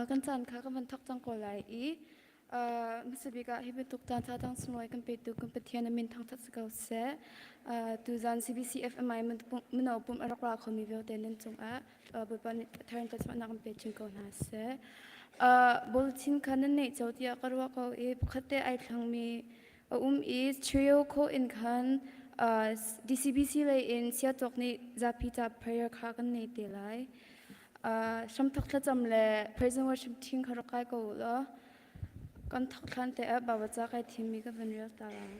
Kan caan kha kan van thawk cang ko lai i hmasa bik ah hi bantuk caan tha tang sunglawi kan petu kan Pathian a min thangthat si ko seh. Tuzan CBC FMI mino pum a rak ra khomi vialte nan cungah Bawipa nih thar in tluachuahnak in pe chin ko hna seh. Bulletin kha nan neih cio tiah ka ruah ko i pakhat te ai thlangmi a um i trio khawh in khan DCBC lei in siatawk nih zapi ca prayer kha kan nei te lai. Hramthok thlacam le praise and worship team kha rak kai ko u law kan thok thlan te ah Baibal ca kai thimmi ka van rel ta lai.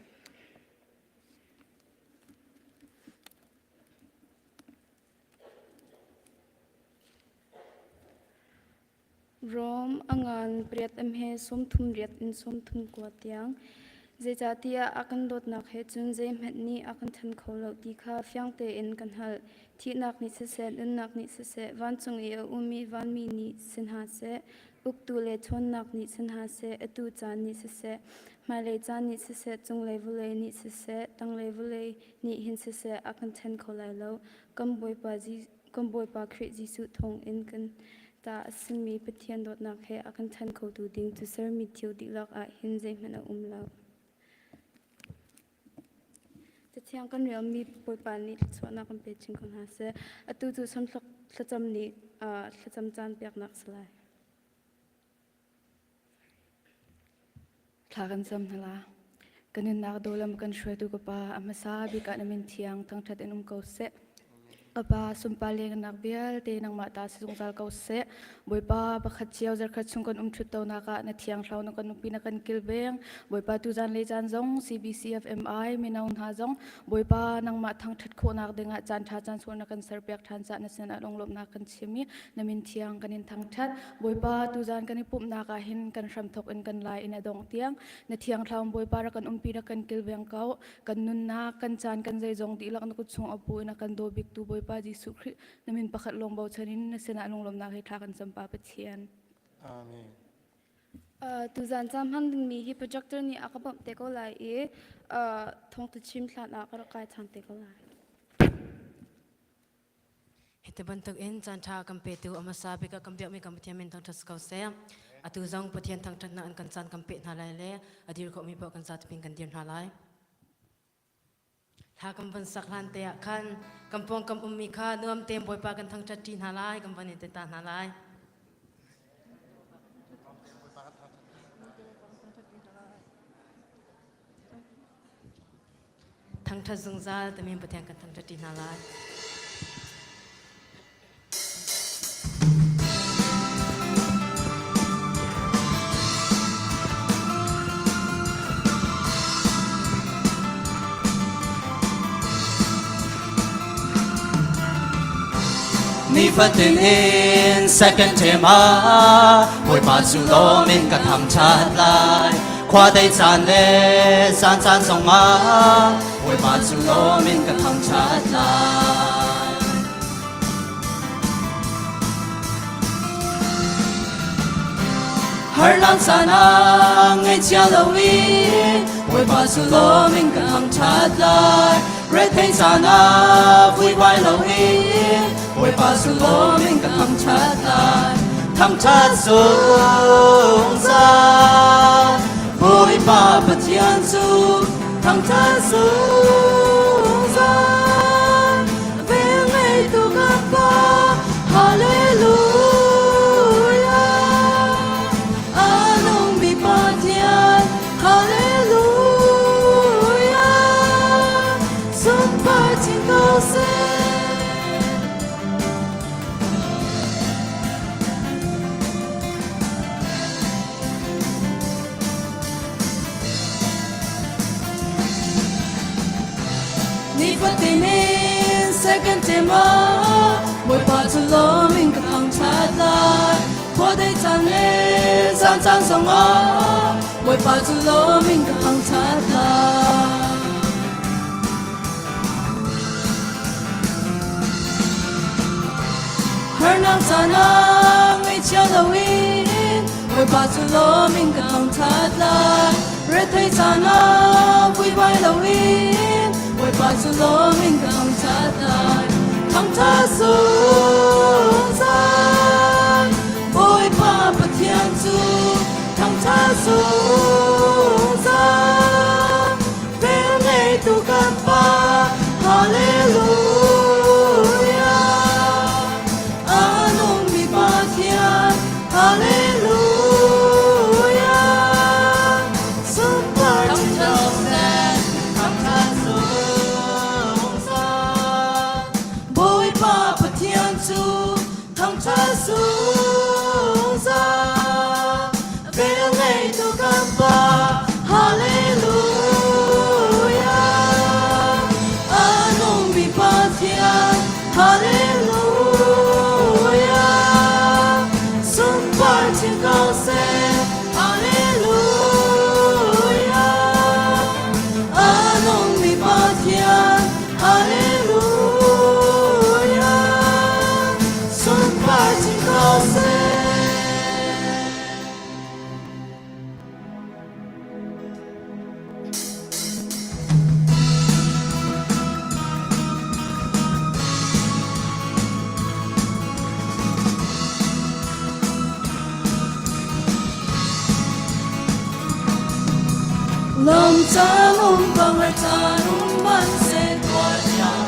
Rom a ngan pariat a hme 38 in 34 tiang. Zeicahtiah a kan dawtnak he cun zeihmanh nih a kan ṭhen kho lo ti kha fiang tein kan hngalh. Thihnak nih siseh, nunnak nih siseh, vancung i a ummi vanmi nih si hna seh, uktu le ṭhawnnak nih si hna seh, atu caan nih siseh, hmailei caan nih siseh, cunglei vawlei nih siseh, tanglei vawlei nih hin siseh a kan ṭhen kho lai lo. Kan Bawipa kan Bawipa Khrih Jesuh thawngin kan ta a simi Pathian dawtnak he a kan ṭhen khotu ding cu sermi thil dihlak ah hin zeihmanh a um lo. Cathiang kan relmi Bawipa nih thluachuahnak kan pe chin ko hna seh. Atu cu samthlok thlacam nih thlacam caan peknak si lai. Thla kan cam hna la. Kan nunnak dawlam kan hruaitu ka pa a hmasa bik ah na min thiang thangṭhat in um ko seh. Ka pa sunpar lengnak vialte nangmah ta si zungzal ko seh. Bawipa pakhat cio zarkhat chung kan um ṭhut tonak ah na thiang thlarau na kan umpi na kan kilveng. Bawipa tuzan le caan zong CBCFMI mino hna zong Bawipa nangmah thangṭhat khawhnak dingah caan ṭha caan sual na kan serpiak ṭhan caah na sinah lunglawmhnak kan chim i na min thiang kan in thangṭhat. Bawipa tuzan kan i pumhnak ah hin kan hramthok in kan lai in a dongh tiang na thiang thlarau Bawipa rak kan umpi rak kan kilveng ko. Kan nunnak, kan caan, kan zeizong dihlak na kut chung a pu in a kan daw biktu Bawipa Jesuh Khrih na min pakhat lawng bochan in na sinah lunglawmhnak he thla kan cam Pa Pathian. Amen. Tuzan caan hman dingmi hi projector nih a ka bawmh te ko lai i thawngtha chim hlan ah ka rak kai ṭhan te ko lai. Hiti bantuk in caan ṭha kan petu a hmasa bik ah kan biakmi kan Pathian min thangṭhat si ko seh. Atu zong Pathian thangṭhatnak in kan caan kan peh hna lai le a dir khawhmi paoh kan zatupin kan dir hna lai. Hla kan van sak hlan te ah khan kan pawngkam ummi kha nuam tein Bawipa kan thangṭhat ṭi hna lai, kan van in te ta hna lai. Thangṭhat zungzal timi Pathian kan thangṭhat ṭi hna lai. Nifatin in second term ah Bawipa cu lawm in ka thangṭhat lai. Khua dei caan le zan caan zongah Bawipa cu lawm in ka thangṭhat lai. Harnak caan ah ngaihchia lo in Bawipa cu lawm in ka thangṭhat lai. Retheih caan ah vuivai lo in Bawipa cu lawm in ka thangṭhat lai. Thangṭhat zungzal Bawipa Pathian cu thangṭhat zungzal Velngeitu kan Pa Hallelujah A nungmi Pathian Hallelujah Sunpar chin ko seh. Nifatin in second time ah Bawipa cu lawm in ka thangṭhat lai. Khua dei caan le zan caan zongah Bawipa cu lawm in ka thangṭhat lai. Harnak caan ah ngaihchia loin Bawipa cu lawm in ka thangṭhat lai. Rethei caan ah vuivai loin Bawipa cu lawm in ka thangṭhat lai. Thangṭhat zungzal Bawipa Pathian. zungzal. Vel ngeitu kan Pa, Hallelujah. A nungmi Pathian, Hallelujah. Sunpar chin ko seh, thangṭhat zungzal. Bawipa Pathian cu thangṭhat zungzal. Vel ngeitu kan Pa, Hallelujah. A nungmi Pathian, Hallelujah. Sunpar chin ko seh, Hallelujah. A nungmi Pathian, Hallelujah. Sunpar chin ko seh. Lam caan um bang ar caan um man se tuar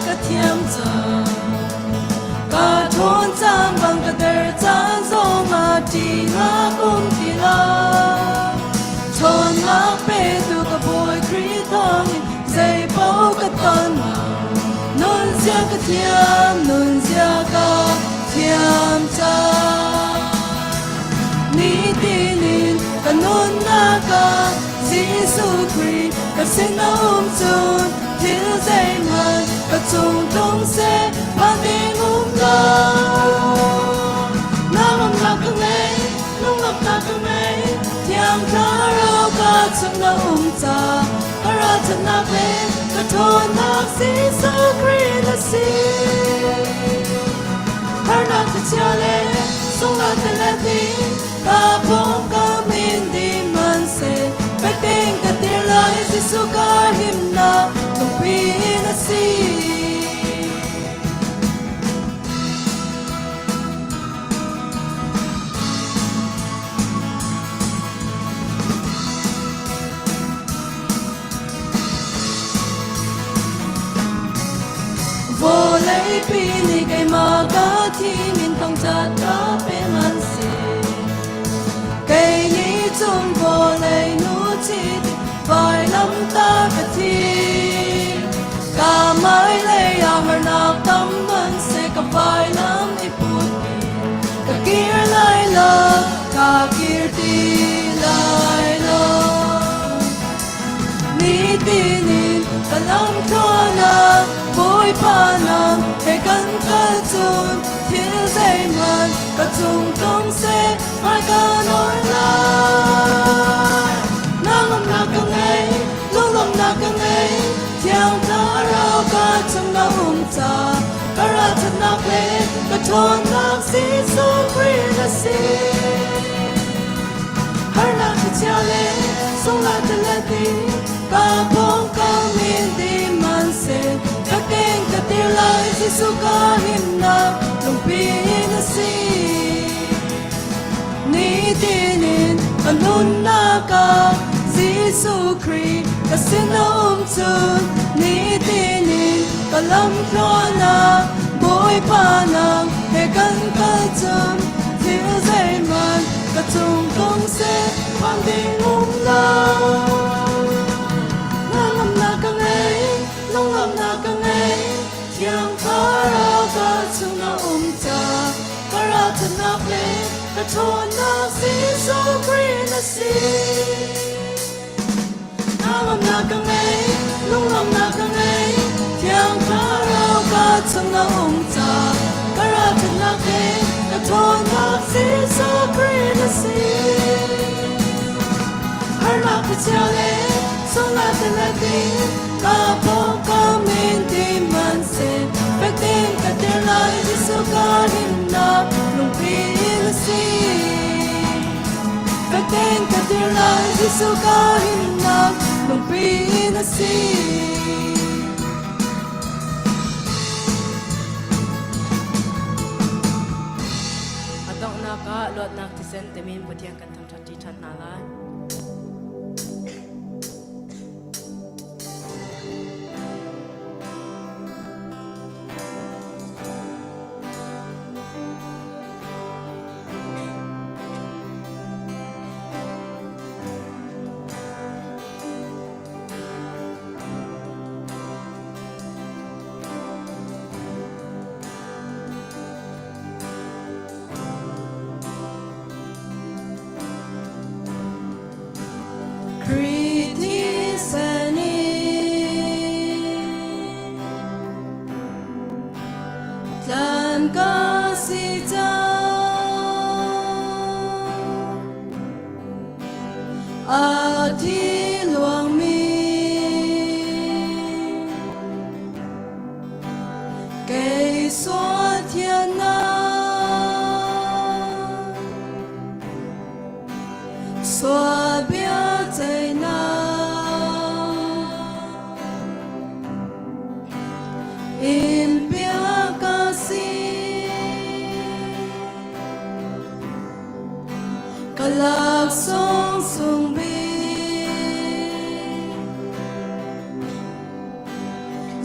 ka thiam cang. Ka ṭhawn caan bang ka der caan zong ah ṭihnak um ti lo. Ṭhawnnak petu ka Bawi Khrih thawngin zei paoh ka ton. Nunzia ka thiam, nunzia ka thiam cang. Nitin in ka nunnak ah Jesuh Khrih ka sin a um cun thil zeihmanh ka cung tlung seh van ding um lo. Nangmah ka ngei, lunglawmhnak ka ngei, Thiang Thlarau ka chung na um ca, ka ralchanhnak le ka ṭhawnnak Jesuh Khrih na si. Harnak thlichia le sunglawih le ti, ka pawngkam in di hmanhseh, fek tein ka dir lai Jesuh ka himnak lungpi na si. Vawleipi nih keimah ka thi min thangṭhat ka pe ngan si. Kei nih cun vawlei nu chit vailam ta ka thi. Ka hmailei ah harnak tam hmanhseh ka vailam i put Ka kir lai lo, ka kir ti lai lo. Nitin in ka lam tluan ah Bawipa nang he kan kal cun thil zeihmanh ka cung tlung seh hmai ka nawn lai. Nangmah ka ngei, lunglawmhnak ka ngei, Thiang Thlarau ka chung na um ca, ka ralṭhatnak le ka ṭhawnnak Jesuh Khrih na si. Harnak thlichia le sunglah ti ka pawngkam in di hmanhseh, ka keng ka tir lai Jesuh ka himnak lungpi na si. Nitin in ka nunnak ah Jesuh Khrih ka sin a um cun nitin in ka lam tluan ah Bawipa nang he kan kal cun thil zeihmanh ka cung tlung seh phan ding um lo. Hnangamnak ka ngei, lunglawmhnak ka ngei, Thiang Thlarau ka chung a um ca, ka ralṭhatnak le ka ṭhawnnak Jesuh Khrih na si. Hnangamnak ka ngei, lunglawmhnak ka ngei, Thiang Thlarau ka chung a um ca, ka ralṭhatnak le ka ṭhawnnak Jesuh Khrih na si. Harnak thlichia le sunglah ti ka pawngkam in ti hmanhseh fek tein ka dir lai Jesuh ka himnak lungpi na si. Fek tein ka dir lai Jesuh ka himnak lungpi na si. A donghnak ah luatnak thisen temin Pathian kan thangṭhat ṭi ṭhan hna lai. thi luangmi kei sual thiannak sual bia ceihnak in bia ka si ka laksawng sung bik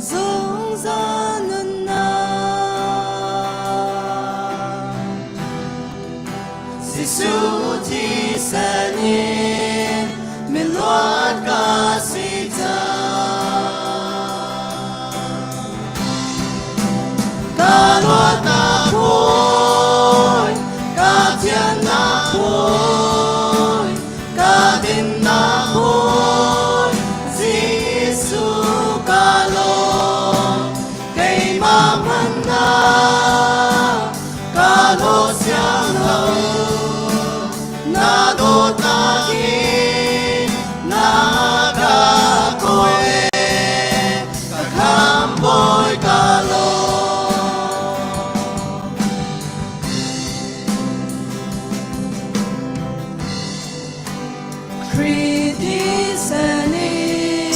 zungzal nunnak Jesuh thisen in miluat ka si cang. Ka luatnak bawi, ka thiannak bawi, ka dinnak bawi, Jesuh ka lawm. Keimah hmannak ka law siang lo na dawtnak in na ka kawi ka kham bawi ka lawm. Khrih thisen in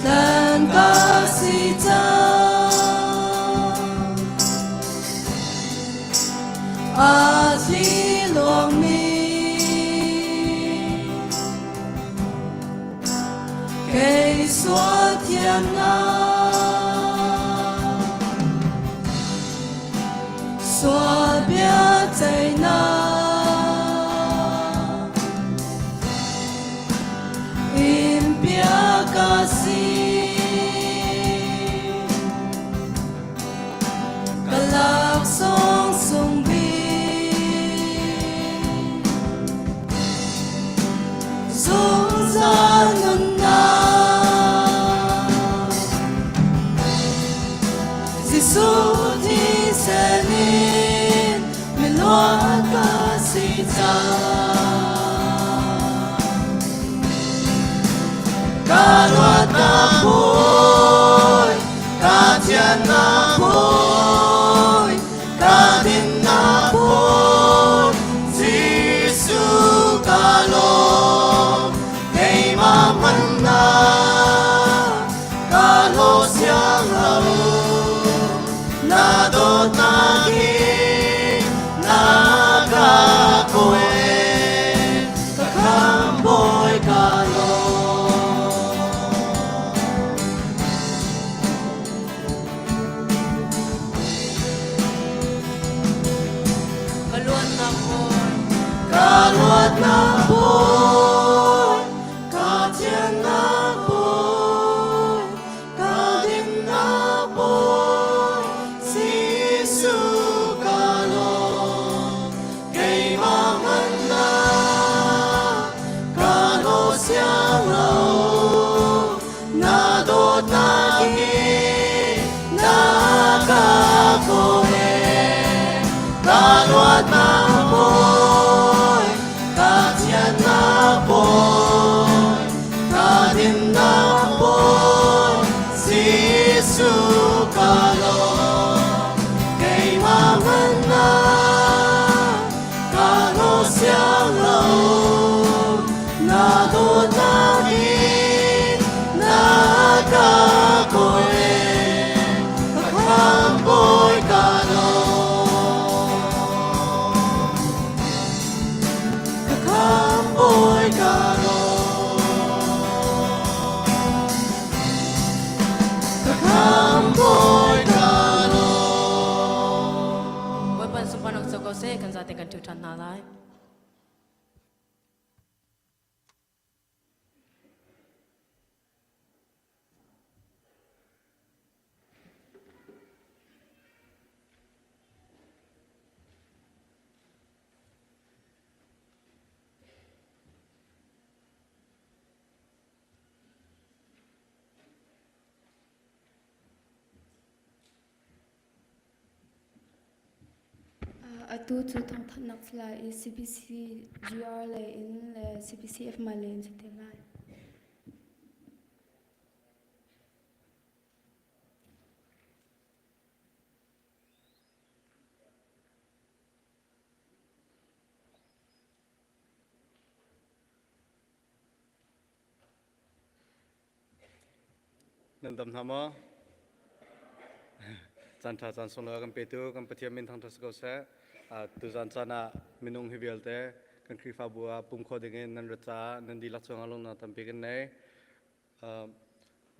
Tlan ka si cang. A thi luangmi kei sual thiamnak sual bia ceihnak In bia ka si. Ka laksawng sung bik. Zungzal nunnak. Jesuh thisen in miluat ka si cang. Ka luatnak bawi, ka thiannak bawi, ka dinnak bawi, Jesuh ka lawm, keimah hmannak ka hlaw siang lo. Na dawtnak in na ka kawi, ka khambawi ka lawm. Ka luatnak bawi, Ka luatnak bawi, ka thiannak bawi, Ka dinnak bawi Jesuh ka lawm, keimah ngannak ka naw siang lo, na dawtnak in na ka kawh ka luatnak bawi, ka thiannak bawi, Ka dinnak bawi Jesuh ka lawm, keimah ngannak ka naw siang lo, na dawtnak in na ka kawi, ka khambawi ka lawm. Ka khambawi ka lawm. Ka khambawi ka lawm. Bawipa sunparnak co ko seh, kan zaten kan ṭhu ṭhan hna lai. Atu cu thawngthanhnak si lai i CBC GR lei in le CBCFMI lei in si te lai. Nan dam hna maw? Caan ṭha caan sunglawi a kan petu kan Pathian min thangṭhat si ko seh. Tuzan caan ah minung hi vialte kan Khrihfabu ah pum kho dingin nan rat caah nan dihlak cungah lungnak tampi kan nei.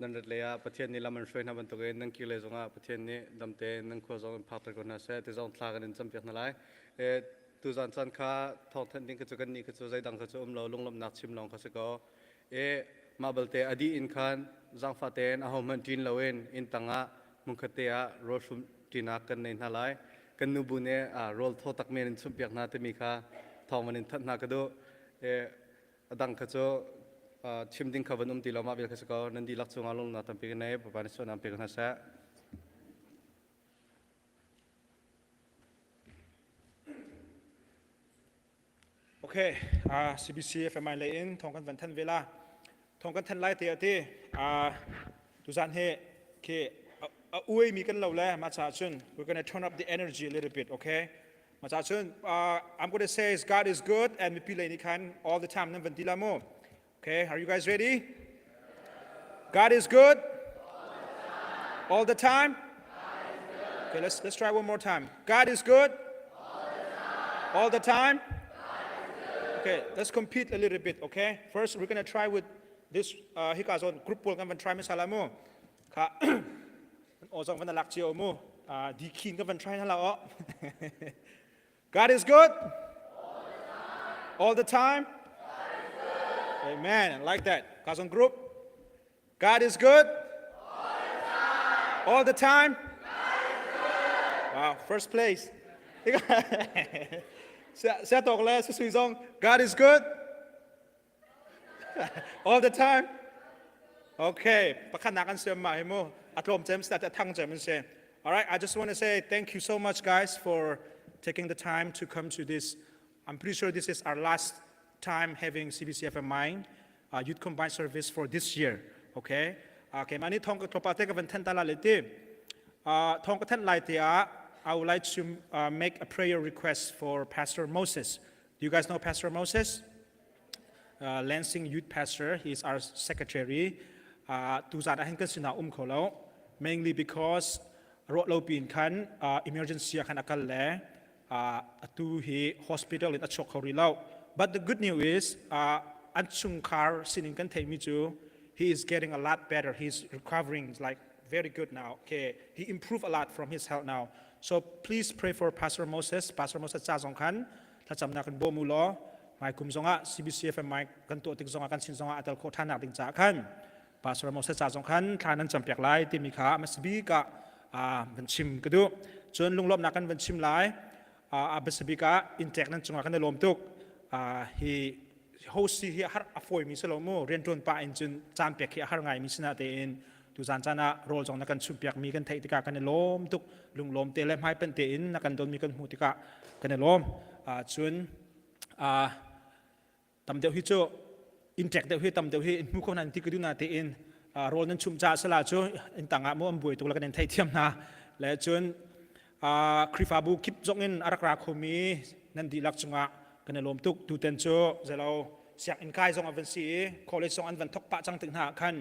Nan rat lei ah Pathian nih lam an hruai hna bantukin nan kir lei zongah Pathian nih dam tein nan khua zong in phakter ko hna seh ti zong thla kan in campiak hna lai. Tuzan caan kha thawngthanh ding kha cu kannih kha cu zeidang kha cu um lo lunglawmhnak chim lawng kha si ko. E mah balte a dih in khan zaangfah tein ahohmanh ṭin loin inn tangah hmunkhat te ah rawl hrum ṭinak kan nei hna lai. Kan nubu nih rawl thaw tak men in chumhpiak hna timi kha thawng van in thanh hna ka duh. E a dang kha cu chim ding kha van um ti lo mah vial kha si ko. Nan dihlak cungah lunglawmhnak tampi ka nei. Bawipa nih sualnak pe ko hna seh. Okay, uh, CBC FMI lei in thong kan van than ve la. Thong kan than lai te ati. Uh, tuzan he ke a uai mi kan lo le ma cha chun we're going to turn up the energy a little bit, okay? Ma cha chun uh, I'm going to say is God is good and mipi lei ni khan all the time nan van ti la mu. Okay, are you guys ready? God is good all the time. Okay, let's let's try one more time. God is good all the time. Okay, let's compete a little bit, okay? First, we're gonna try with this uh, hika zone group pawl kan van try masala mu. Kha o zong van lak cio mu. Uh, di khin kan van try na la o. God is good all the time. Amen. I like that. Cousin group. God is good all the time. Wow, first place. God is good All the time. Okay, pakhat nak an siam ma hi mu. Atlom cem sta thang cem an si. All right, I just want to say thank you so much guys for taking the time to come to this. I'm pretty sure this is our last time having CBCFM uh, Youth Combined Service for this year. Okay. Okay, mani thong ka tropa te ka van than ta la le ti. Uh, thong ka than lai te ah I would like to uh, make a prayer request for Pastor Moses. Do you guys know Pastor Moses? Uh, Lansing Youth Pastor. He is our secretary. Uh, tuzan ah hin kan sinah um kho lo. Mainly because ruah lo pin khan uh, emergency ah khan akal le uh, atu hi hospital in a chuak kho rih lo. But the good news is uh, an chungkhar sinin kan theimi cu he is getting a lot better. He's recovering like very good now. Okay, he improved a lot from his health now. So please pray for Pastor Moses. Pastor Moses ca zong khan thlacamnak in bawm u law hmaikum zongah CBCFMI kan tuah tik zongah kan sin zongah a tel khawh ṭhan nak ding caah khan Pastor Moses ca zong khan thla nan campiak lai timi kha hmasabik ah van chim ka duh. Cun lunglawmhnak kan van chim lai. A biasabik ah intek nan cungah kan i lawm tuk. Hi host hi har a fawimi si lo mu rianṭuan pah in cun caan pek hi a har ngaimi si natein tuzan caan ah rawl zong na kan chumhpiakmi kan theih tikah kan i lawm tuk lunglawm te le hmaipanh tein na kan donmi kan hmuh tikah kan i lawm cun tam deuh hi cu inṭek deuh hi tam deuh hi in hmu kho hna ti ka duh na tein rawl nan chumh caah sala cu in tangah mu an buai tuk la kan in theithiam hna le cun Khrihfabu kip zong in a rak ra khomi nan dihlak cungah kan i lawm tuk tuten cu zelo sianginn kai zong a van si i college zong an van thok pah cang tik hna ah khan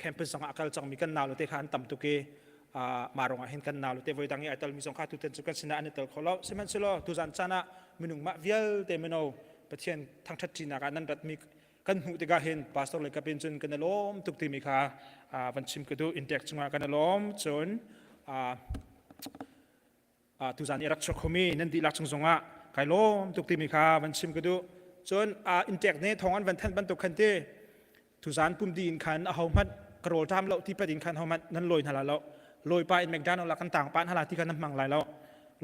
campus zong ah a kal cangmi kan nau le te kha an tam tuk i mah ruangah hin kan nau le te voi dang i ai telmi zong kha tuten cu kan sinah an i tel kho lo sihmanhsehlaw tuzan caan ah minung mah vialte mino Pathian thangṭhat ṭinak ah nan ratmi kan hmuh tikah hin pastor le kapin cun kan i lawm tuk timi kha van chim ka duh intek cungah kan i lawm cun tuzan i rak chuak khomi nan dihlak chung zongah kai lawm tuk timi kha van chim ka duh cun intek ne thong an van thanh bantuk khan ti tuzan pum di in khan aho hmanh ka rawl ṭam lo ti pat in khan ho hmanh nan lawi hna la lo lawi pa in McDonald la kan tang pa hna la ti khan nan hmang lai lo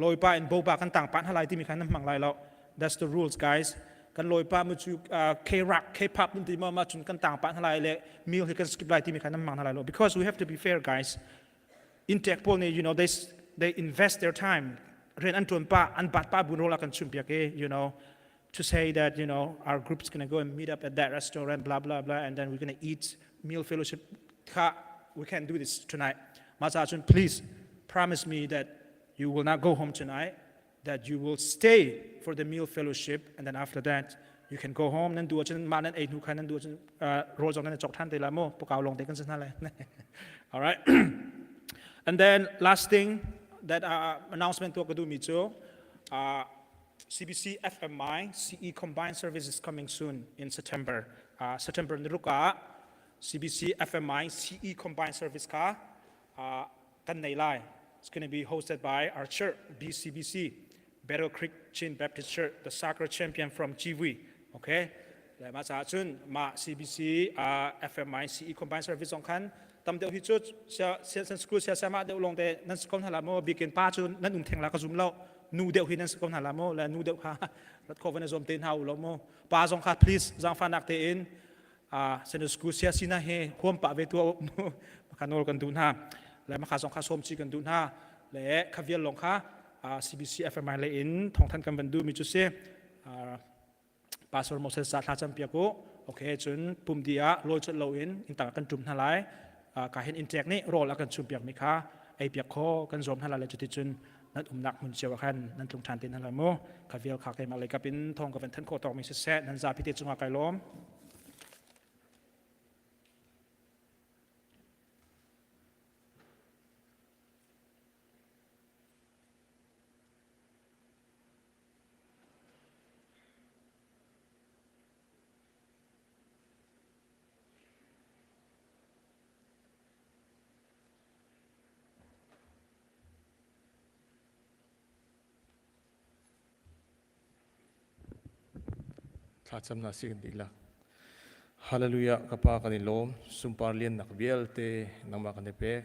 lawi pa in boba kan tang pa hna lai timi khan nan hmang lai lo that's the rules guys kan lawi pa mu cu K rock K pop nan ti ma ma cun kan tang pa hna lai le meal hi kan skip lai timi khan nan hmang hna lai lo because we have to be fair guys intek pawl nih you know they they invest their time. Rian an ṭuan pah, an bat pah bu rawl a kan chumh piak i, to say that, our group's gonna go and meet up at that restaurant, blah, blah, blah, and then we're gonna eat meal fellowship. Kha, we can't do this tonight. Mah caah cun please promise me that you will not go home tonight, that you will stay for the meal fellowship, and then after that, you can go home. Nan duh ahcun mah nan ei hnu khan nan duh ahcun rawl zong nan i cawk ṭhan te lai mu. Pukau lawng te kan si hna lai. All right. And then last thing that announcement tuah ka duhmi cu CBC FMI CE Combined Service is coming soon in September. September ni ruk ah CBC FMI CE Combined Service kha kan nei lai. It's going to be hosted by our church, BCBC, Battle Creek Chin Baptist Church, the soccer champion from Chiwi. Okay? Le ma caah cun ma CBC FMI CE Combined Service zong khan tam deuh hi cu sia school sia siama deuh lawng te nan si ko hna la maw bikin pa cu nan um theng la ka zum lo nu deuh hi nan si ko hna la maw le nu deuh kha rat kho van zuam te hna u lo maw pa zong kha please zaangfahnak tein Sunday school sia sina he huam pah ve tu maka nawl kan duh hna le maka zong kha sawm chi kan duh hna le kha vial lawng kha CBC FMI le in thawngthan kan van duh mi cu si. Pastor Moses sa thla cam piak u. Okay, cun pum di ah lawi chot lo in in tang kan tum hna lai. Ka hin in tek nih rawl a kan chum piak mi kha ei piak kho kan zuam hna lai le cuti cun nan umnak hmun cio ah khan nan tlung ṭhan te hna lai mu. Kha vial kha keimah lei kap in thawng ka van thanh khawh tawk mi siseh nan zapi te cungah kai lawm. Thlacam na si kan dihlak. Hallelujah ka pa kan i lawm sunpar liannak vialte nangmah kan i pek.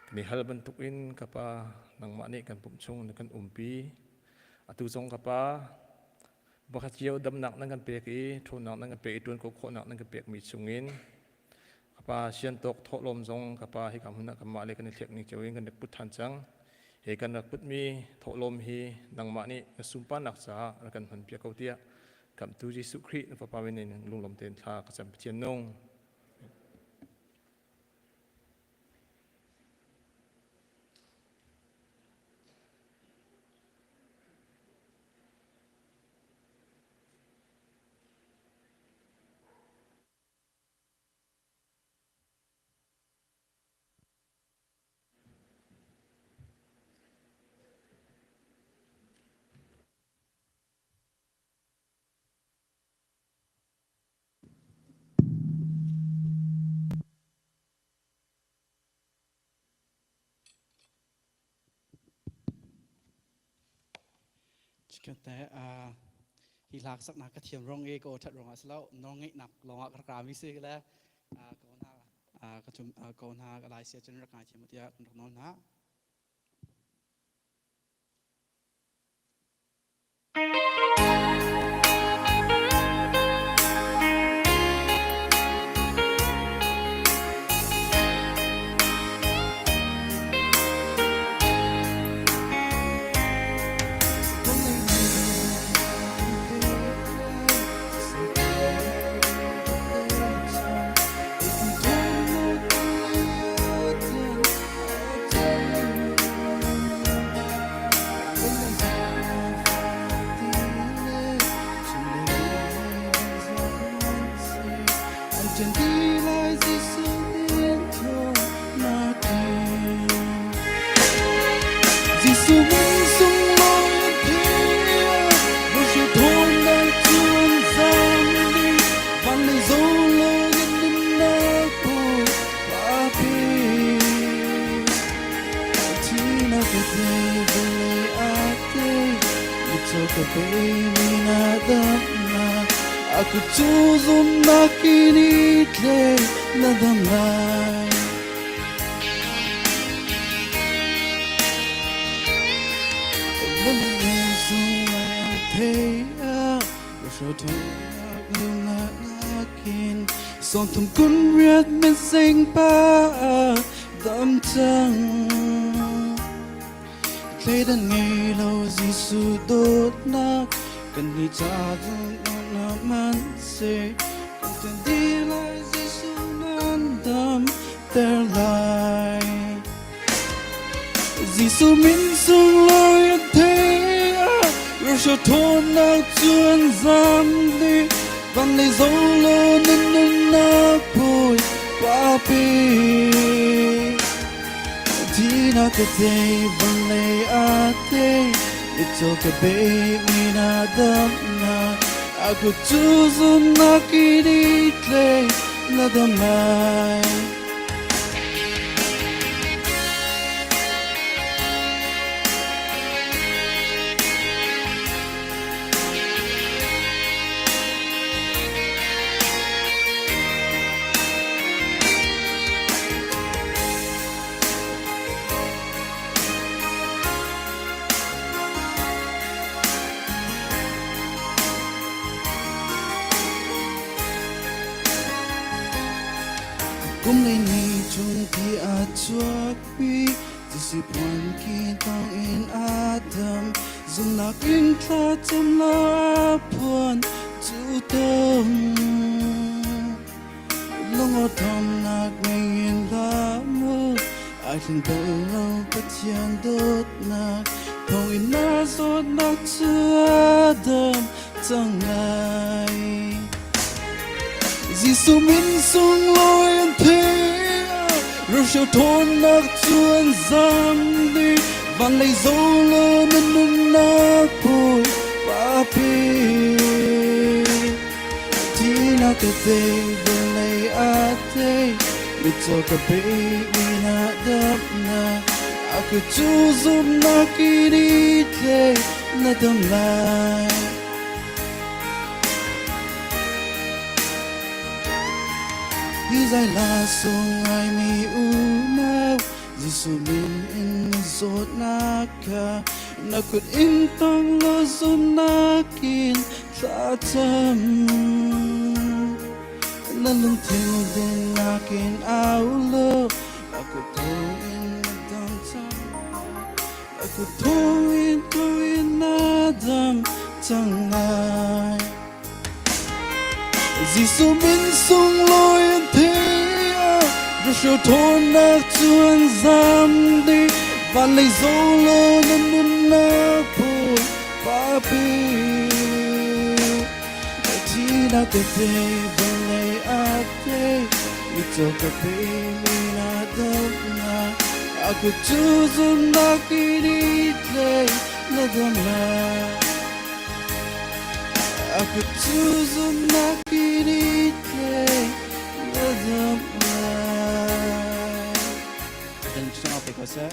Kan i hal bantuk in ka pa nangmah nih kan pum chung na kan umpi. Atu zong ka pa pakhat cio damnak nan kan pek i ṭhawnnak nan kan pek i ṭuan ko khawhnak nan kan pekmi chungin Ka pa siantawk thawhlawm zong ka pa hika hmun ah kanmah le kan i thlek ning cio in kan rak put ṭhan cang. Hi kan rak putmi thawhlawm hi nangmah nih na sunparnak caah rak kan hmanpiak ko tiah Khamhtu Jesuh Khrih na Fapa min in lunglawm tein thla ka cam Pathian nung. Chikkhat hi hla saknak ka thiam rong i ka aw ṭhat ruangah si lo, nawlngeihnak lawngah ka rak rami si le ka hna ka cum ko hna ka lai sia cun rak ngai thiam tiah kan rak nawl hna. Aku tuzum nakini tle na damlai Song thum kun riat min sing pa dam chang. Thleidan ngei lo Jesuh dawtnak kan nih ca zong man se kan tuan dih lai Jesuh nan dam ter lai. Jesuh min sunglawi an thei ah Russia thawnnak cu an zam dih van lei zo law nan nunnak pui papi Thihnak ka tei van lei a tei mitcaw ka bei mi na damnak a kut cu zumnak i ditlei na dam lai. Kum lei ni chung ti a chuakpi Tisi puan ki tang in a dam Zumnak in thla cam la phuan cu tom Lungaw thomnak ngei in la mu Ai thleng bal lo Pathian dawtnak Thawng in na zawtnak cu a dam cang lai Jesuh min sunglawi an thei ah Russia ṭhawnnak cu an zam dih van lei zo law na nunnak pui papi Thihnak ka tei vawlei a tei mitcaw ka bei mi na damnak a kut cu zumhnak i ditlei na dam lai. Hi zai hla sung ngaimi unau Jesuh min in na zawtnak kha na kut in tong law zumhnak in thlacam. Na lungthin dinnak in au law a kut thawngin na dam cang. A kut thawngin thawngin na dam cang lai. Jesuh min sunglawi an thei ah Joshua ṭhawnnak cu an zam dih van lei zo law na nunnak phun papi Thihnak ka tei vawlei a tei mitcaw ka peimi na damnak a kut cu zumhnak i ditlei na dam lai. A kut cu zumhnak i ditlei na dam lai. Kan cungah pe ko seh.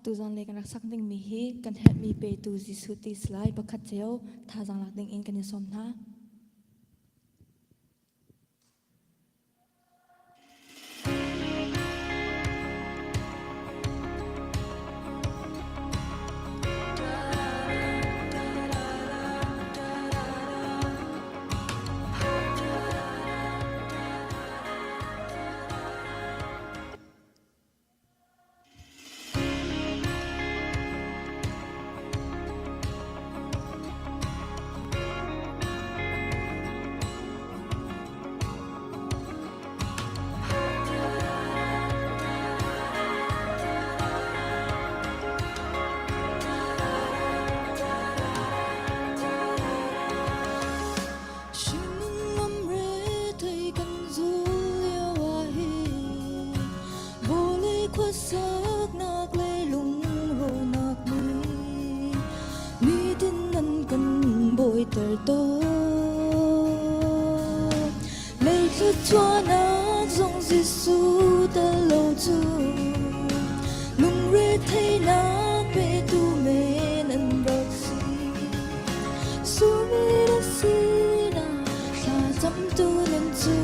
Tuzan le kan rak sak dingmi hi kan herhmi petu Jesuh ti si lai pakhat cio thazaang lak ding in kan i sawm hna. Thlacamtu nan cu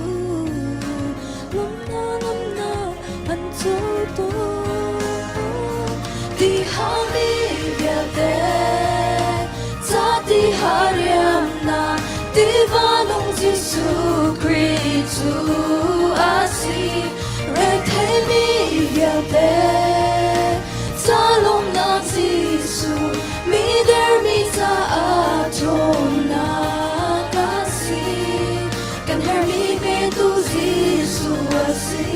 lawmnak lawmnak an co tawn. Ti hami vialte ca ti hariamnak tiva nung Jesuh Khrih cu a si. Retheimi vialte ca lawmnak Jesuh mi dermi caah ṭhawnnak a si. Kan herhmi petu Jesuh a si.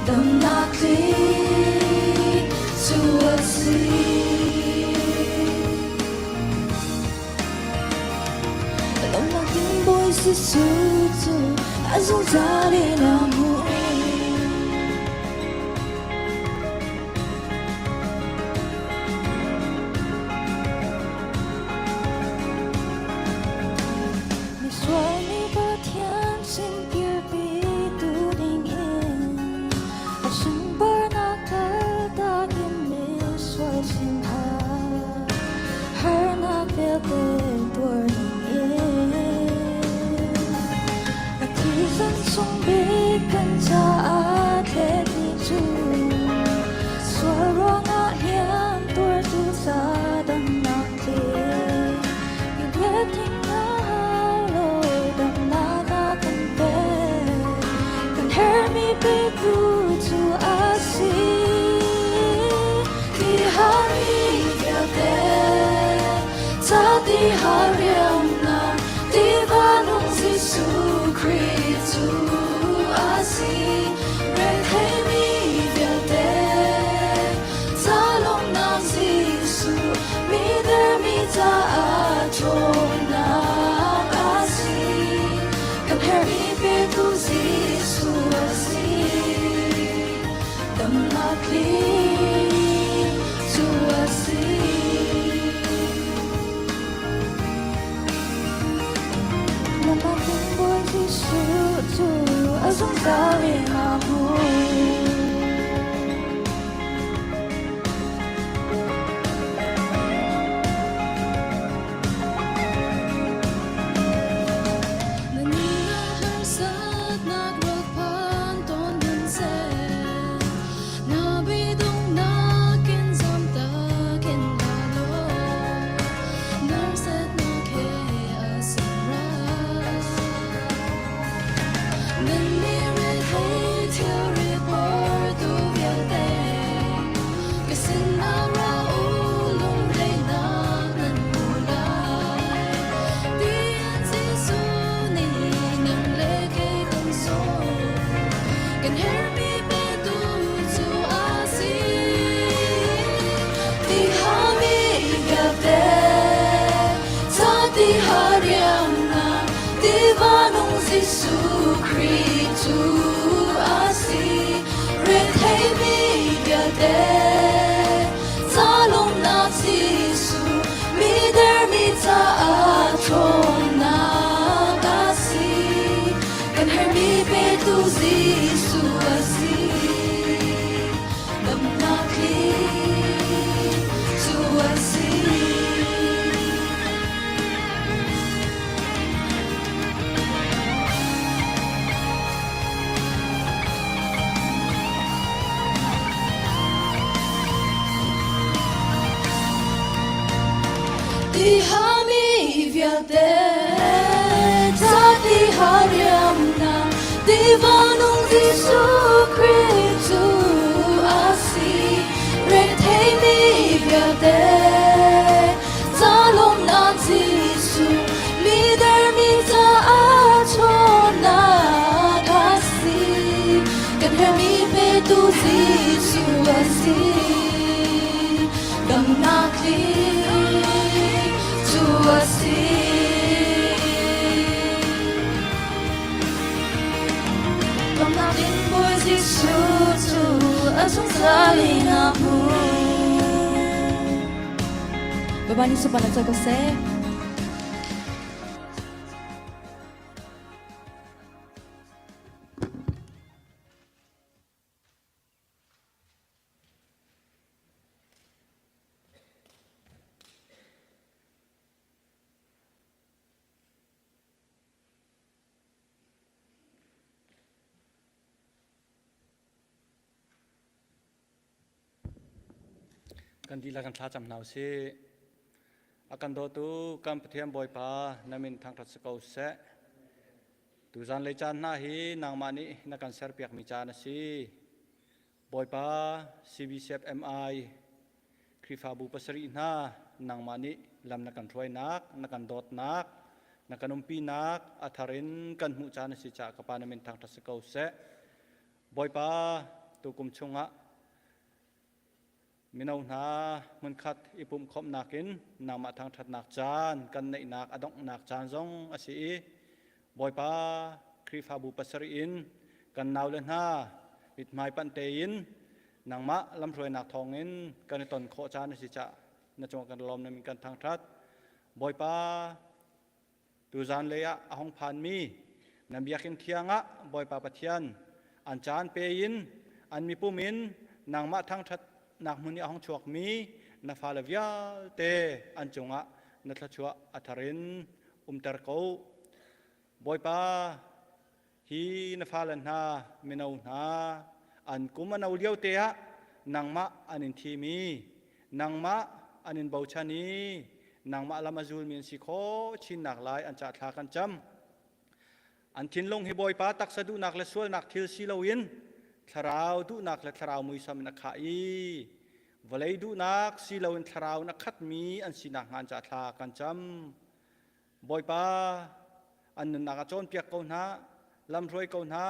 Damnak tling cu a si. Lawmnak in Bawi Jesuh cu a zungzal in a hmuh. Misual mi Pathian sin kirpitu dingin a sunparnak kaltak in misual sinah harnak vialte tuar dingin a thisen sung bik kan caah thletmi cu sual ruangah hliam tuartu ca damnak tling kan herhmi petu cu a si. Ti hari vialte, ca ti hariamnak, tiva nung Jesuh Khrih cu a si. Retheimi vialte, ca lawmnak Jesuh, mi dermi caah ṭhawnnak a si. Kan herhmi petu Jesuh a si. Damnak tling cu a si. Nangmah in Bawi Jesuh cu a zungzal in a hmu. Na nunnak harsatnak rak phan tawn hmanhseh, na biadonghnak in zamtak in hlah law, narsatnak he a samrai. Nan nih rethei thilri portu vialte, ka sinah ra u lungreihnak nan hmu lai. Tiah Jesuh nih nang le kei kan sawm, kan herhmi petu cu a si. Ti hami vialte, ca ti hariamnak, tiva nung Jesuh Khrih cu a si. Retheimi vialte, ca lawmnak Jesuh, mi dermi caah ṭhawnnak a si. Kan herhmi petu Jesuh a si. Damnak tling cu a si. Ti hami vialte, ca ti hariamnak, tiva nung Jesuh Khrih cu a si. Retheimi vialte, ca lawmnak Jesuh, mi dermi caah ṭhawnnak a si. Kan herhmi petu Jesuh a si. Damnak tling cu a si. Damnak in Bawi Jesuh cu a zungzal in a hmu. Bapak ni sopan aja ko seh. Kan dihlak kan thlacam hna usih. A kan dawtu kan Pathian Bawipa na min thangṭhat si ko seh. Tuzan lei caan hna hi nangmah nih na kan serpiakmi caan a si. Bawipa CBCFMI Khrihfabu pasarih hna nangmah nih lam na kan hruainak, na kan dawtnak, na kan umpinak a thar in kan hmuh caan a si caah ka Pa na min thangṭhat si ko seh. Bawipa tukum chungah Mino hna hmunkhat i pumhkhawmhnak in nangmah thangṭhatnak caan kan neihnak a donghnak caan zong a si i Bawipa Khrihfabu pasarih in kan naule hna mithmai panh tein nangmah lamhruainak thawngin kan i ton khawh caan a si caah na cungah kan lawm na min kan thangṭhat. Bawipa Tuzan lei ah a hung phanmi nan biakinn thiang ah Bawipa Pathian an caan pe in an mipum in nangmah thangṭhatnak hmun i a hung chuakmi na fale vialte an cungah na thluachuah a thar in umter ko. Bawipa, Hi na fale hna, mino hna, an kum a no lio te ah nangmah an in thim i nangmah an in bochan i nangmah lam a zulmi an si khawh chinnak lai an cah thla kan cam. An thinlung hi Bawipa taksa duhnak le sualnak thil si loin thlarau duhnak le thlarau muisam in a khah i vawlei duhnak si loin thlarau in a khatmi an sinak hnga an cah thla kan cam. Bawipa, an nunnak ah cawnpiak ko hna, lamhruai ko hna,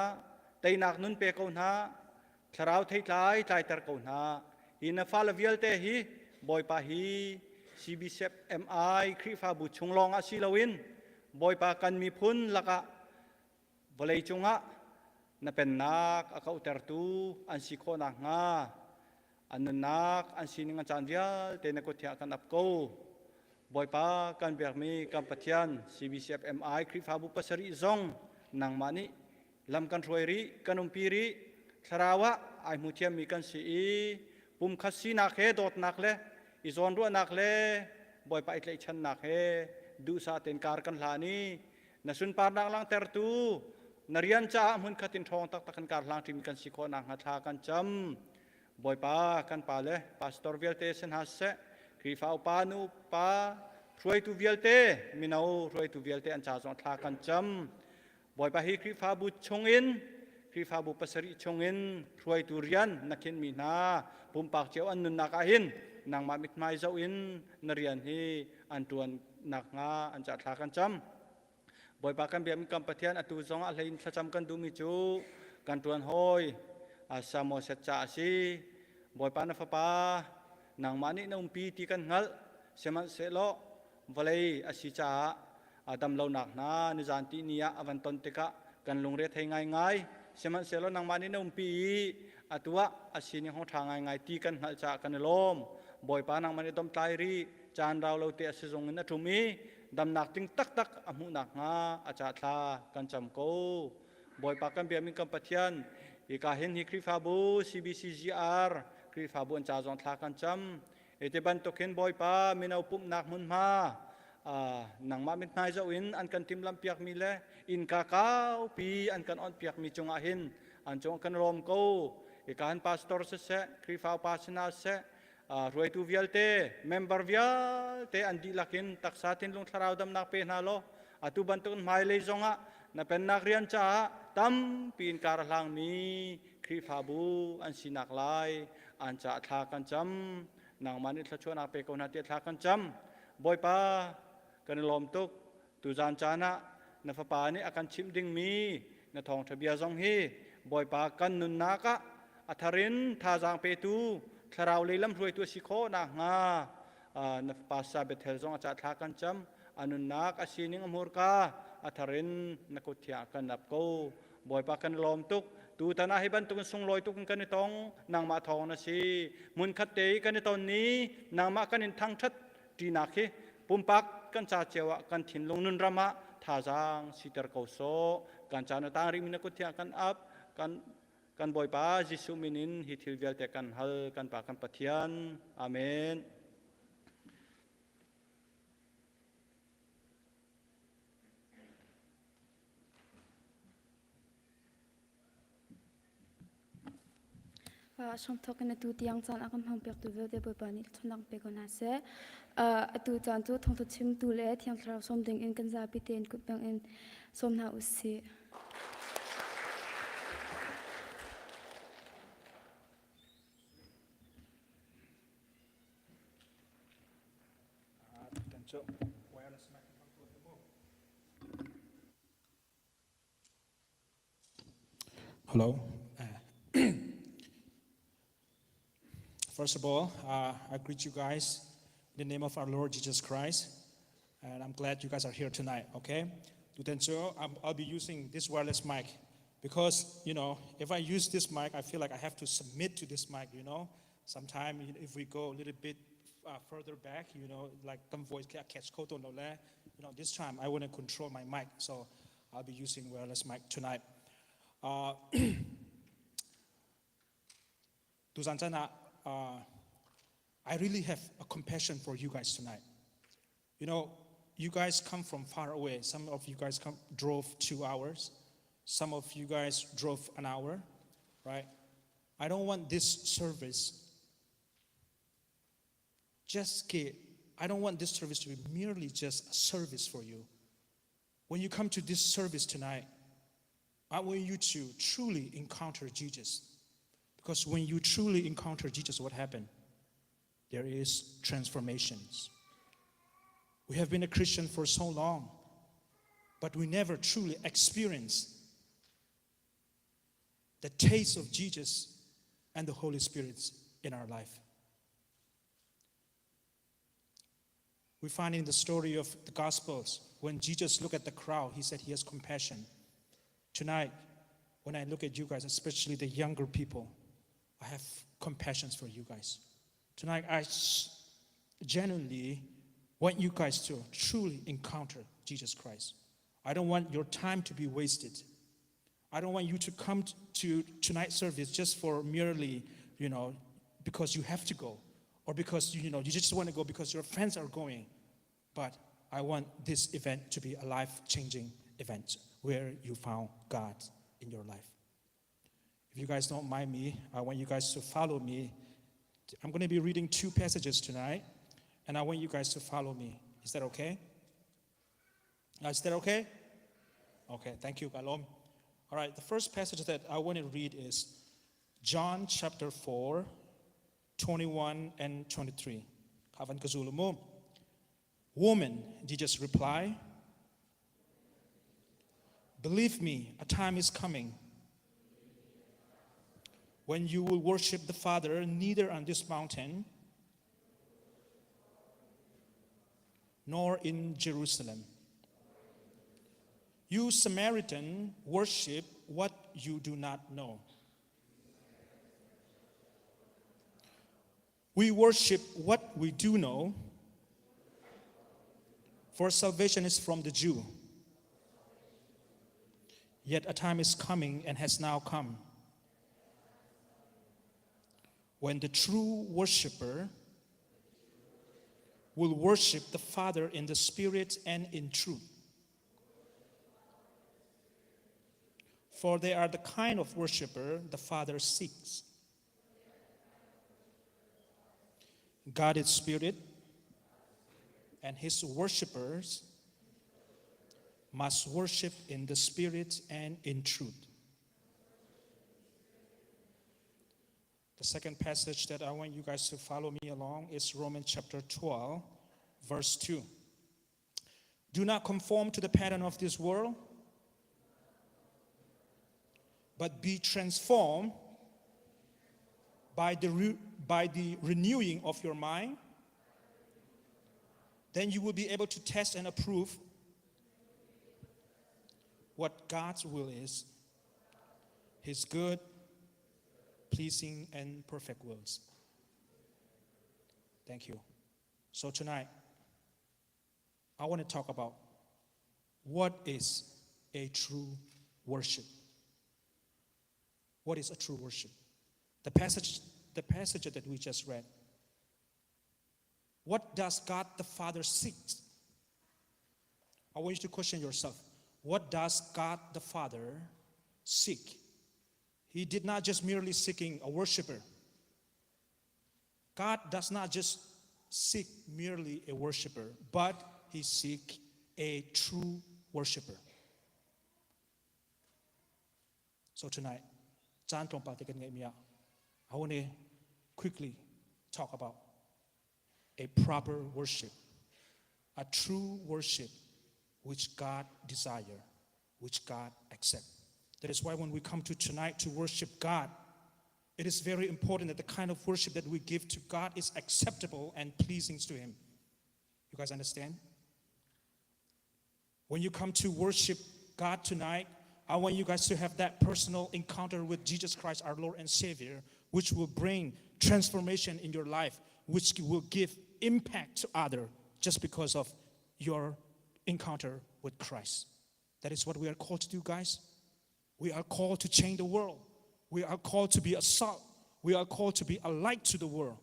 teinak nun pe ko hna, thlarau theitlai tlaiter ko hna. Hi na fale vialte hi Bawipa hi CBCF MI Khrihfabu chung lawng ah si loin Bawipa kan miphun lakah vawlei cungah na pennak a kauhtertu an si khawh nakhnga an nunnak an sining an caan vialte na kut thiang kan ap ko. Bawipa kan biakmi kan Pathian CBCFMI Khrihfabu pasarih zong nangmah nih lam kan hruai rih kan umpi rih thlarau ah ai hmu thiammi kan si i pumkhat sinak he dawtnak le i zawnruahnak le Bawipa i tlaihchannak he duhsah tein kar kan hlan i na sunparnak langhtertu na rian caah hmunkhat in ṭhawng taktak kan kar hlang ṭimi kan si khawh nakhnga thla kan cam. Bawipa kan pa le pastor vialte si hna seh, Khrihfa upa nu pa hruaitu vialte, mino hruaitu vialte an ca zong thla kan cam. Bawipa hi Khrihfabu chungin Khrihfabu pasarih chungin hruaitu rian na khinhmi hna pumpak cio an nunnak ah hin nangmah mithmai zoh in na rian hi an ṭuan nakhnga an ca thla kan cam. Bawipa kan biakmi kan Pathian atu zong ah hlein thlacam kan duhmi cu kan ṭuan hawi Samoset ca a si. Bawipa na fapa nangmah nih na umpi ti kan hngalh. Sihmanhsehlaw vawlei a si caah a dam lonak hna nizan ti ni ah a van ton tikah kan lungre thei ngaingai. Sihmanhsehlaw nangmah nih na umpi i atu ah a sining hong ṭha ngaingai ti kan hngalh caah kan i lawm. Bawipa nangmah nih domtlai rih caan rau lo te a sizung in a ṭum i damnak ding taktak a hmuh nakhnga a cah thla kan cam ko. Bawipa kan biakmi kan Pathian, hika hin hi Khrihfabu CBCGR Khrihfabu an ca zong thla kan cam. Iti bantuk hin Bawipa mino pumhnak hmunhma nangmah mithmai zoh in an kan timhlamh piakmi le innka kaupi an kan onh piakmi cungah hin an cung kan rawm ko. Hika hin pastor siseh, Khrihfa upa sinah siseh, hruaitu vialte member vialte an dihlak in taksa thinlung thlarau damnak pe hna law atu bantukin hmailei zongah na pennak rian caah tampi in kar a hlangmi Khrihfabu an sinak lai an caah thla kan cam nangmah nih thluachuahnak pe ko hna tiah thla kan cam Bawipa kan i lawm tuk Tuzaan caan ah na fapa nih a kan chimh dingmi na thawngṭha bia zong hi Bawipa kan nunnak ah a thar in thazaang petu thlarau lei lamhruaitu a si khawh nakhnga na fapa Sa Bethel zong a cah thla kan cam a nunnak a sining a hmurka a thar in na kut thiang kan ap ko Bawipa kan lawm tuk tutan ah hi bantukin sunglawi tuk in kan i tong nangmah thawng na si hmunkhat te i kan i ton ni nangmah kan in thangṭhat ṭinak hi pumpak kan ca cio ah kan thinlung nun ram ah thazaang siter ko sawh kan caan a tang rihmi na kut thiang kan ap kan kan Bawipa Jesuh min in hi thil vialte kan hal kan Pa kan Pathian amen Pa hramthawk in atu tiang caan a kan hmangpiaktu vialte Bawipa nih thluachuahnak pe ko hna seh. Atu caan cu thawngtha chimtu le Thiang Thlarau sawm ding in kan zapi tein kut bang in sawm hna u sih. Hello. First of all, uh, I greet you guys in the name of our Lord Jesus Christ. And I'm glad you guys are here tonight, okay? Tutan I'll be using this wireless mic because, you know, if I use this mic, I feel like I have to submit to this mic, you know? Sometimes if we go a little bit uh, further back, you know, like some voice catch you know, this time I want to control my mic, so I'll be using wireless mic tonight. Uh, uh, I really have a compassion for you guys tonight. You know, you guys come from far away. Some of you guys come, drove two hours. Some of you guys drove an hour, right? I don't want this service just get, I don't want this service to be merely just a service for you. When you come to this service tonight, I want you to truly encounter Jesus. Because when you truly encounter Jesus, what happened? There is transformations. We have been a Christian for so long, but we never truly experience the taste of Jesus and the Holy Spirit in our life. We find in the story of the Gospels, when Jesus looked at the crowd, he said he has compassion. Tonight, when I look at you guys, especially the younger people, I have compassion for you guys. Tonight, I genuinely want you guys to truly encounter Jesus Christ. I don't want your time to be wasted. I don't want you to come to tonight's service just for merely, you know, because you have to go or because you know you just want to go because your friends are going. But I want this event to be a life-changing event where you found God in your life. If you guys don't mind me, I want you guys to follow me. I'm going to be reading two passages tonight, and I want you guys to follow me. Is that okay? Is that okay? Okay, thank you, Galom. All right, the first passage that I want to read is John chapter 4, 21 and 23. Kavan kazulumu. Woman, Jesus replied, Believe me, a time is coming when you will worship the Father neither on this mountain nor in Jerusalem. You Samaritan worship what you do not know. We worship what we do know, for salvation is from the Jew. Yet a time is coming and has now come when the true worshiper will worship the Father in the Spirit and in truth. For they are the kind of worshiper the Father seeks. God is Spirit, and his worshippers must worship in the Spirit and in truth. The second passage that I want you guys to follow me along is Romans chapter 12, verse 2. Do not conform to the pattern of this world, but be transformed by the, re- by the renewing of your mind. Then you will be able to test and approve what God's will is, His good, pleasing, and perfect wills. Thank you. So tonight, I want to talk about what is a true worship. What is a true worship? The passage, the passage that we just read. What does God the Father seek? I want you to question yourself. What does God the Father seek? He did not just merely seeking a worshiper. God does not just seek merely a worshiper, but he seek a true worshiper. So tonight, caan tlawmpal te kan ngeihmi ah, I want to quickly talk about a proper worship, a true worship which God desire, which God accept. That is why when we come to tonight to worship God, it is very important that the kind of worship that we give to God is acceptable and pleasing to Him. You guys understand? When you come to worship God tonight, I want you guys to have that personal encounter with Jesus Christ, our Lord and Savior, which will bring transformation in your life, which will give impact to others just because of your encounter with Christ. That is what we are called to do, guys. We are called to change the world. We are called to be a salt. We are called to be a light to the world.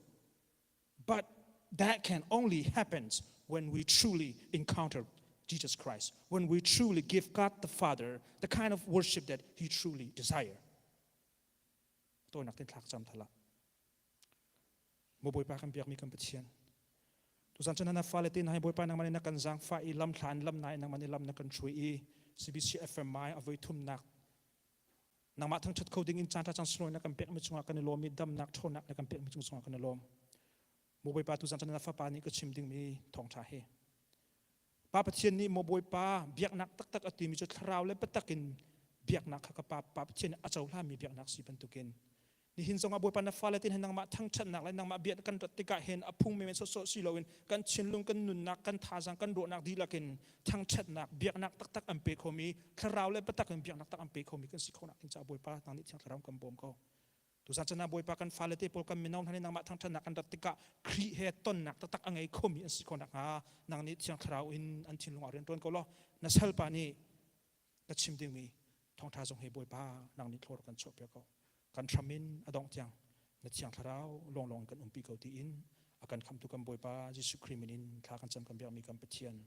But that can only happen when we truly encounter Jesus Christ, when we truly give God the Father the kind of worship that He truly desires. Tawinak ten thlak cam thala. Maw Bawipa kan biakmi kan Pathian. Tuzan cun na fale te hna Bawipa nangmah nih na kan zaangfah i lam thla in lam na in nangmah nih lam na kan hruai i CBC FMI a voi thumnak nangmah thangṭhat kho ding in caan ṭha cang sulawi na kan pekmi cungah kan i lawm i damnak ṭhawnnak na kan pekmi cung cungah kan i lawm. Maw Bawipa tuzan cun na fapa nih ka chim dingmi thawngṭha hi Pa Pathian nih maw Bawipa biaknak taktak a timi cu thlarau le biatak in biaknak kha ka Pa, Pa Pathian nih a cohlanmi biaknak si bantukin nihin zongah Bawipa na fale tin hin nangmah thangṭhatnak le nangmah bia kan rat tikah hin a phung menmen sawhsawh si loin kan thinlung kan nunnak kan thazaang kan ruahnak dihlak in thangṭhatnak biaknak taktak an pe khomi thlarau le biatak in biaknak tak an pe khomi kan si khonak ding caah Bawipa nang nih Thiang Thlarau kan bawm ko. Tuzan chan ah Bawipa kan fale te pawl kan mino hna nih nangmah thangṭhatnak kan rat tikah Khrih he tonnak taktak a ngei khomi an si khawh nakhnga nang nih Thiang Thlarau in an thinlung ah rian ṭuan ko law na salpa nih ka chim dingmi thawngṭha zong hi Bawipa nang nih thlawr kan chuahpiak ko. Kan hram in a dongh tiang na Thiang Thlarau lawnglawng in kan umpi ko tiin a kan khamtu kan Bawipa Jesuh Khrih min in thla kan cam kan biakmi kan Pathian.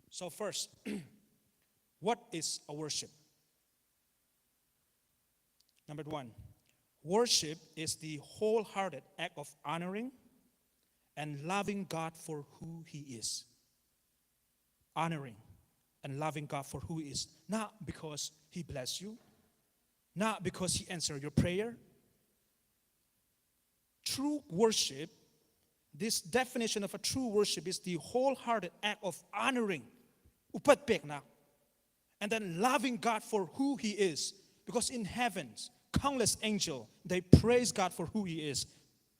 So first, what is a worship? Number one, worship is the wholehearted act of honoring and loving God for who He is. Honoring and loving God for who He is, not because He bless you, not because He answered your prayer. True worship, this definition of a true worship is the wholehearted act of honoring, upat peknak, and then loving God for who He is. Because in heavens, countless angels, they praise God for who He is.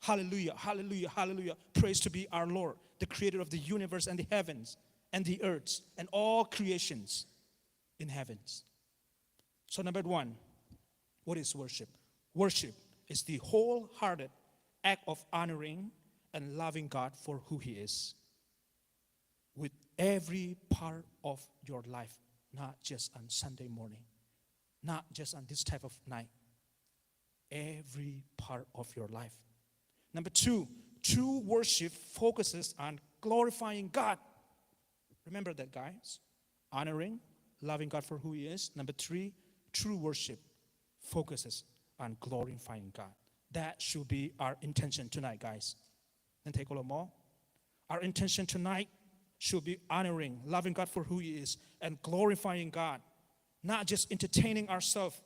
Hallelujah, hallelujah, hallelujah. Praise to be our Lord, the creator of the universe and the heavens and the earths and all creations in heavens. So, number one, what is worship? Worship is the wholehearted act of honoring and loving God for who He is with every part of your life, not just on Sunday morning, not just on this type of night. Every part of your life. Number two, true worship focuses on glorifying God. Remember that, guys. Honoring, loving God for who He is. Number three, true worship focuses on glorifying God. That should be our intention tonight, guys. Then take a more. Our intention tonight should be honoring, loving God for who He is, and glorifying God, not just entertaining ourselves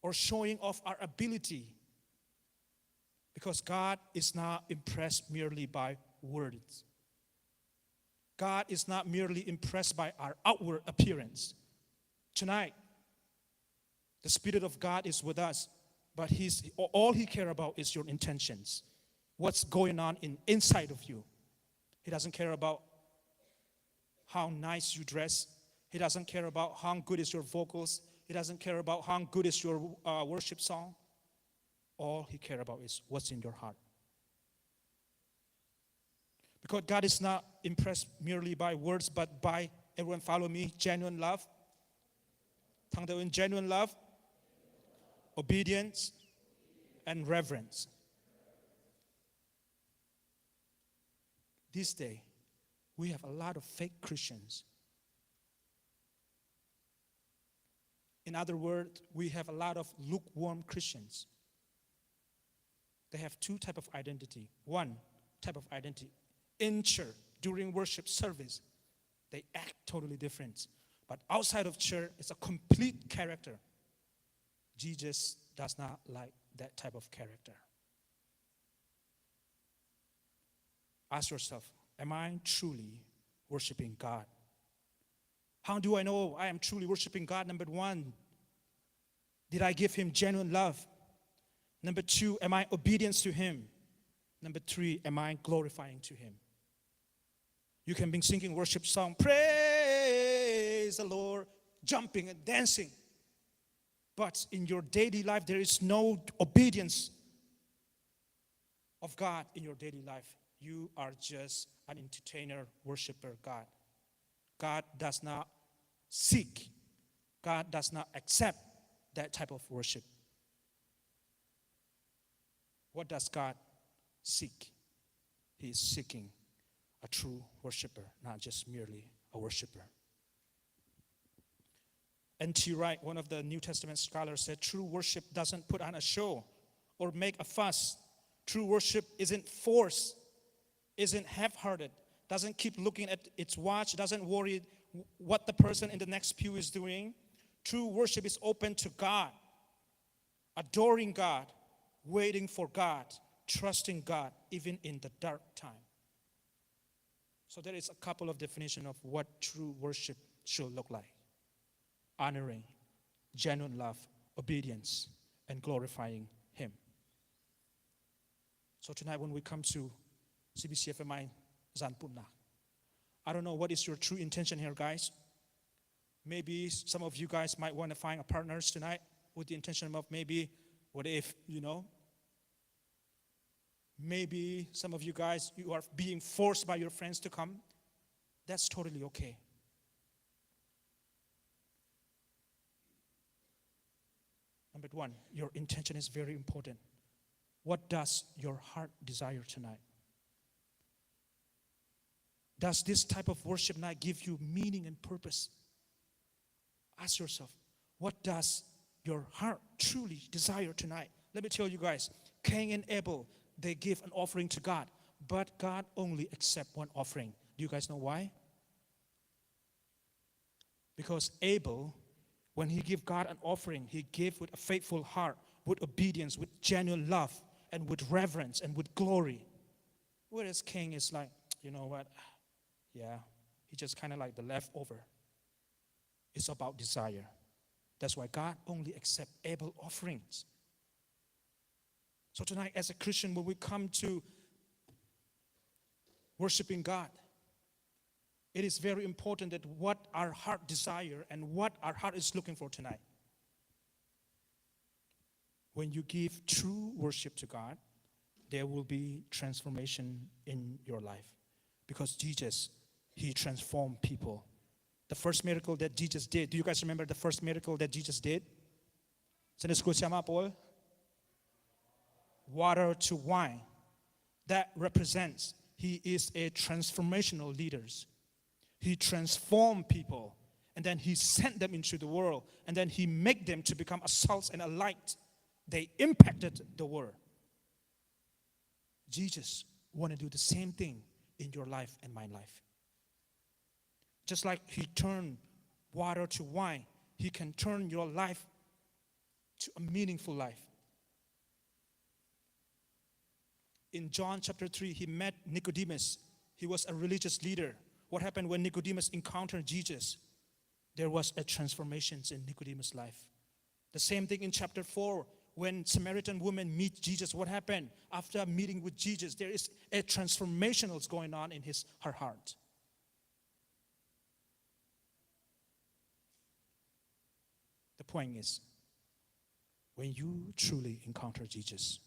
or showing off our ability. Because God is not impressed merely by words. God is not merely impressed by our outward appearance. Tonight, the Spirit of God is with us, but he's, all He cares about is your intentions. What's going on in, inside of you. He doesn't care about how nice you dress. He doesn't care about how good is your vocals. He doesn't care about how good is your uh, worship song. All he cares about is what's in your heart. Because God is not impressed merely by words, but by everyone follow me, genuine love. in genuine love, obedience, and reverence. This day, we have a lot of fake Christians. In other words, we have a lot of lukewarm Christians. They have two type of identity. One type of identity in church during worship service, they act totally different. But outside of church, it's a complete character. Jesus does not like that type of character. Ask yourself, am I truly worshiping God? How do I know I am truly worshiping God? Number one, did I give him genuine love? Number two, am I obedient to him? Number three, am I glorifying to him? You can be singing worship song, praise the Lord, jumping and dancing. But in your daily life, there is no obedience of God in your daily life. You are just an entertainer, worshiper God. God does not seek, God does not accept that type of worship. What does God seek? He is seeking a true worshiper, not just merely a worshiper. N.T. Wright, one of the New Testament scholars, said true worship doesn't put on a show or make a fuss. True worship isn't forced, isn't half hearted, doesn't keep looking at its watch, doesn't worry what the person in the next pew is doing. True worship is open to God, adoring God, waiting for God, trusting God, even in the dark time. So there is a couple of definitions of what true worship should look like. Honoring, genuine love, obedience, and glorifying Him. So tonight when we come to CBCFMI zan pumhnak, I don't know what is your true intention here, guys. Maybe some of you guys might want to find a partners tonight with the intention of maybe, what if, you know, Maybe some of you guys, you are being forced by your friends to come. That's totally okay. Number one, your intention is very important. What does your heart desire tonight? Does this type of worship night give you meaning and purpose? Ask yourself, what does your heart truly desire tonight? Let me tell you guys, Cain and Abel, they give an offering to God, but God only accept one offering. Do you guys know why? Because Abel, when he gave God an offering, he gave with a faithful heart, with obedience, with genuine love, and with reverence and with glory. Whereas Cain is like, you know what? Yeah, he just kind of like the leftover. It's about desire. That's why God only accepts Abel offerings. So tonight, as a Christian, when we come to worshiping God, it is very important that what our heart desire and what our heart is looking for tonight. When you give true worship to God, there will be transformation in your life. Because Jesus, He transformed people. The first miracle that Jesus did, do you guys remember the first miracle that Jesus did? Sunday school siama Paul? Water to wine. That represents he is a transformational leader. He transformed people and then he sent them into the world and then he made them to become a salt and a light. They impacted the world. Jesus want to do the same thing in your life and my life. Just like he turned water to wine, he can turn your life to a meaningful life. In John chapter 3, he met Nicodemus. He was a religious leader. What happened when Nicodemus encountered Jesus? There was a transformation in Nicodemus' life. The same thing in chapter 4, when Samaritan woman meet Jesus, what happened? After meeting with Jesus, there is a transformation that's going on in his her heart. The point is, when you truly encounter Jesus,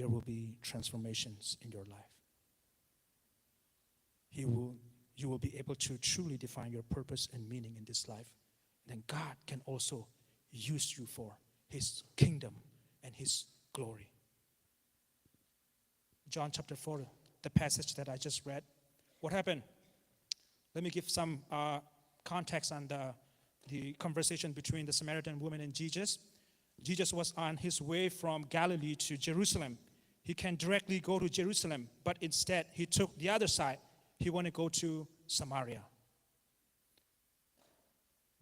there will be transformations in your life. He will, you will be able to truly define your purpose and meaning in this life. Then God can also use you for His kingdom and His glory. John chapter 4, the passage that I just read. What happened? Let me give some uh, context on the, the conversation between the Samaritan woman and Jesus. Jesus was on his way from Galilee to Jerusalem. He can directly go to Jerusalem, but instead he took the other side. He wanted to go to Samaria.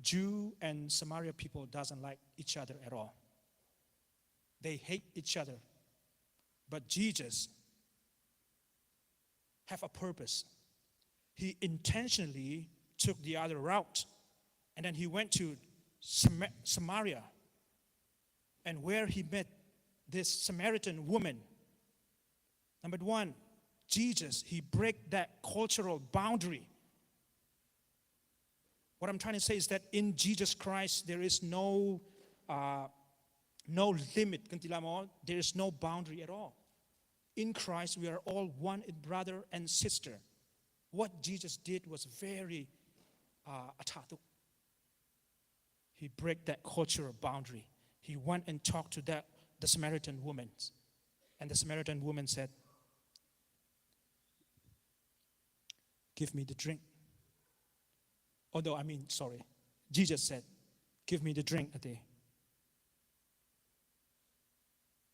Jew and Samaria people doesn't like each other at all. They hate each other. But Jesus have a purpose. He intentionally took the other route and then he went to Samaria and where he met this Samaritan woman. Number one, Jesus, he break that cultural boundary. What I'm trying to say is that in Jesus Christ, there is no, uh, no limit. There is no boundary at all. In Christ, we are all one brother and sister. What Jesus did was very uh, atatuk. He broke that cultural boundary. He went and talked to that, the Samaritan woman. And the Samaritan woman said, Give me the drink. Although, I mean, sorry. Jesus said, Give me the drink a day.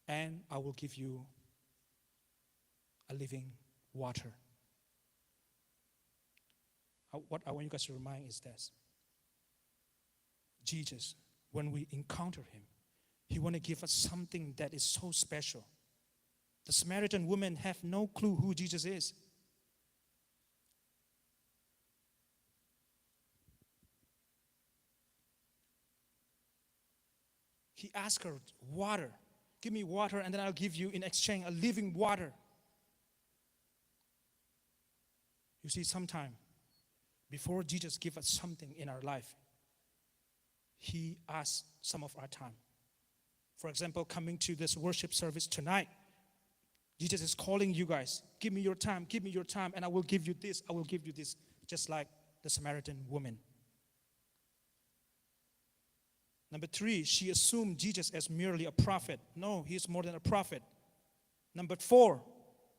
And I will give you a living water. What I want you guys to remind is this Jesus, when we encounter him, he want to give us something that is so special. The Samaritan woman have no clue who Jesus is. He asked her, Water. Give me water, and then I'll give you in exchange a living water. You see, sometime before Jesus give us something in our life, he asks some of our time. For example, coming to this worship service tonight, Jesus is calling you guys, give me your time, give me your time, and I will give you this, I will give you this, just like the Samaritan woman. Number three, she assumed Jesus as merely a prophet. No, he is more than a prophet. Number four,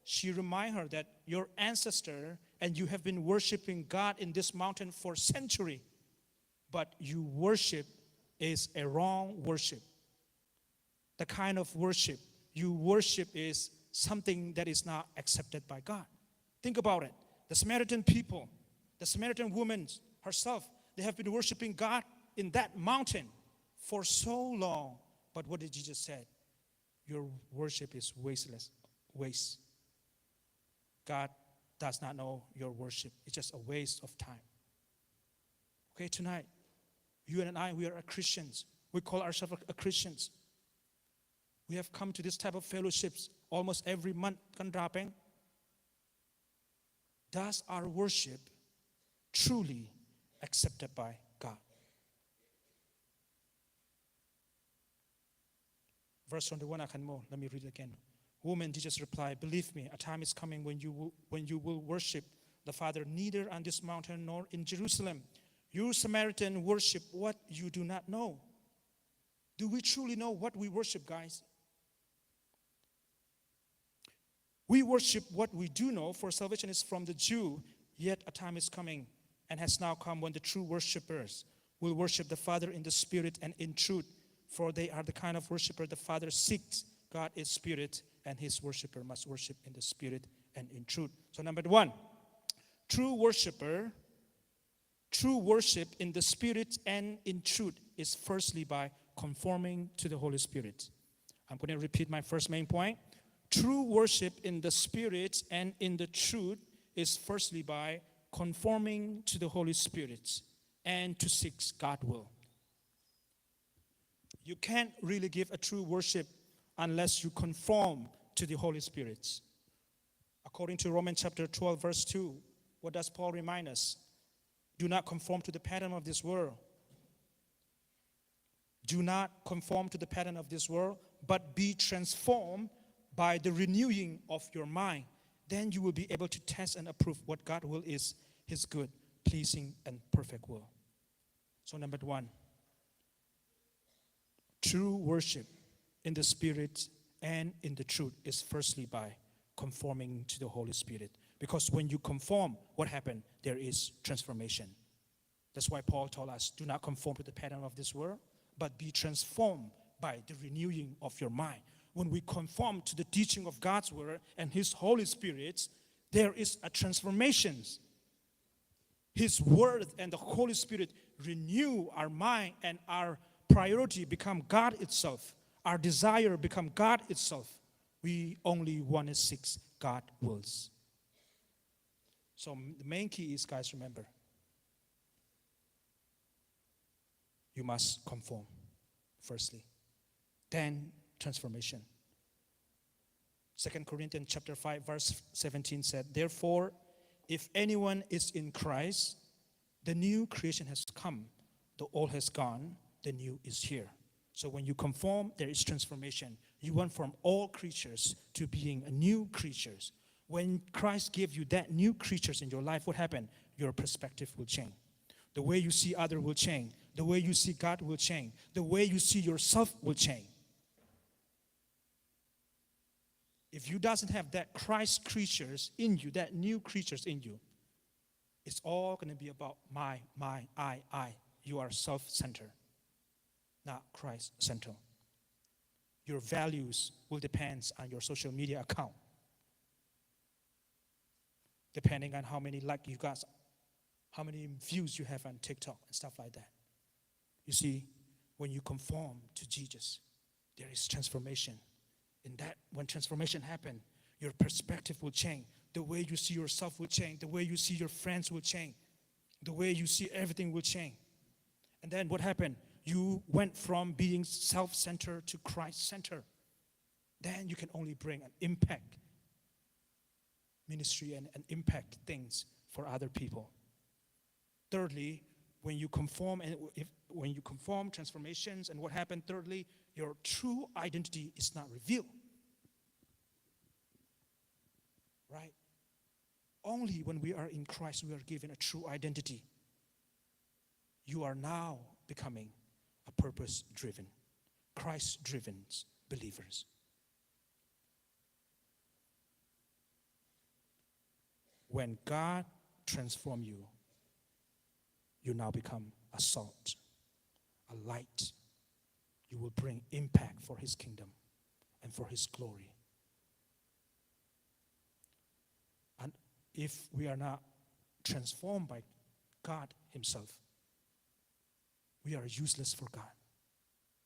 she reminded her that your ancestor and you have been worshiping God in this mountain for century, but you worship is a wrong worship. The kind of worship you worship is something that is not accepted by God. Think about it. The Samaritan people, the Samaritan woman herself, they have been worshiping God in that mountain for so long. But what did Jesus say? Your worship is wasteless, waste. God does not know your worship. It's just a waste of time. Okay, tonight, you and I, we are Christians. We call ourselves a Christians. We have come to this type of fellowships almost every month. Does our worship truly accepted by God? Verse 21, let me read it again. Woman, Jesus replied, Believe me, a time is coming when you will, when you will worship the Father neither on this mountain nor in Jerusalem. You Samaritan worship what you do not know. Do we truly know what we worship, guys? We worship what we do know, for salvation is from the Jew. Yet a time is coming and has now come when the true worshippers will worship the Father in the Spirit and in truth, for they are the kind of worshiper the Father seeks. God is spirit, and his worshiper must worship in the spirit and in truth. So, number one, true worshiper, true worship in the spirit and in truth is firstly by conforming to the Holy Spirit. I'm going to repeat my first main point. True worship in the spirit and in the truth is firstly by conforming to the Holy Spirit and to seek God will. You can't really give a true worship unless you conform to the Holy Spirit. According to Romans chapter 12, verse 2, what does Paul remind us? Do not conform to the pattern of this world. Do not conform to the pattern of this world, but be transformed by the renewing of your mind. Then you will be able to test and approve what God will is, his good, pleasing, and perfect will. So, number one, true worship in the Spirit and in the truth is firstly by conforming to the Holy Spirit. Because when you conform, what happened? There is transformation. That's why Paul told us do not conform to the pattern of this world, but be transformed by the renewing of your mind. When we conform to the teaching of God's word and His Holy Spirit, there is a transformation. His word and the Holy Spirit renew our mind and our priority become God itself. Our desire become God itself. We only want to seek God wills. So the main key is, guys, remember, you must conform, firstly. Then transformation. 2 Corinthians chapter 5 verse 17 said, Therefore, if anyone is in Christ, the new creation has come. The old has gone, the new is here. So when you conform, there is transformation. You went from all creatures to being a new creatures. When Christ gave you that new creatures in your life, what happened? Your perspective will change. The way you see other will change. The way you see God will change. The way you see yourself will change. If you doesn't have that Christ creatures in you, that new creatures in you, it's all going to be about my, my, I, I. You are self-centered, not Christ-centered. Your values will depend on your social media account. Depending on how many like you got, how many views you have on TikTok and stuff like that. You see, when you conform to Jesus, there is transformation. In that, when transformation happens, your perspective will change. The way you see yourself will change. The way you see your friends will change. The way you see everything will change. And then what happened? You went from being self centered to Christ centered. Then you can only bring an impact ministry and, and impact things for other people. Thirdly, when you conform and if, when you conform transformations and what happened thirdly your true identity is not revealed right only when we are in christ we are given a true identity you are now becoming a purpose driven christ driven believers when god transform you you now become a salt, a light. You will bring impact for His kingdom and for His glory. And if we are not transformed by God Himself, we are useless for God.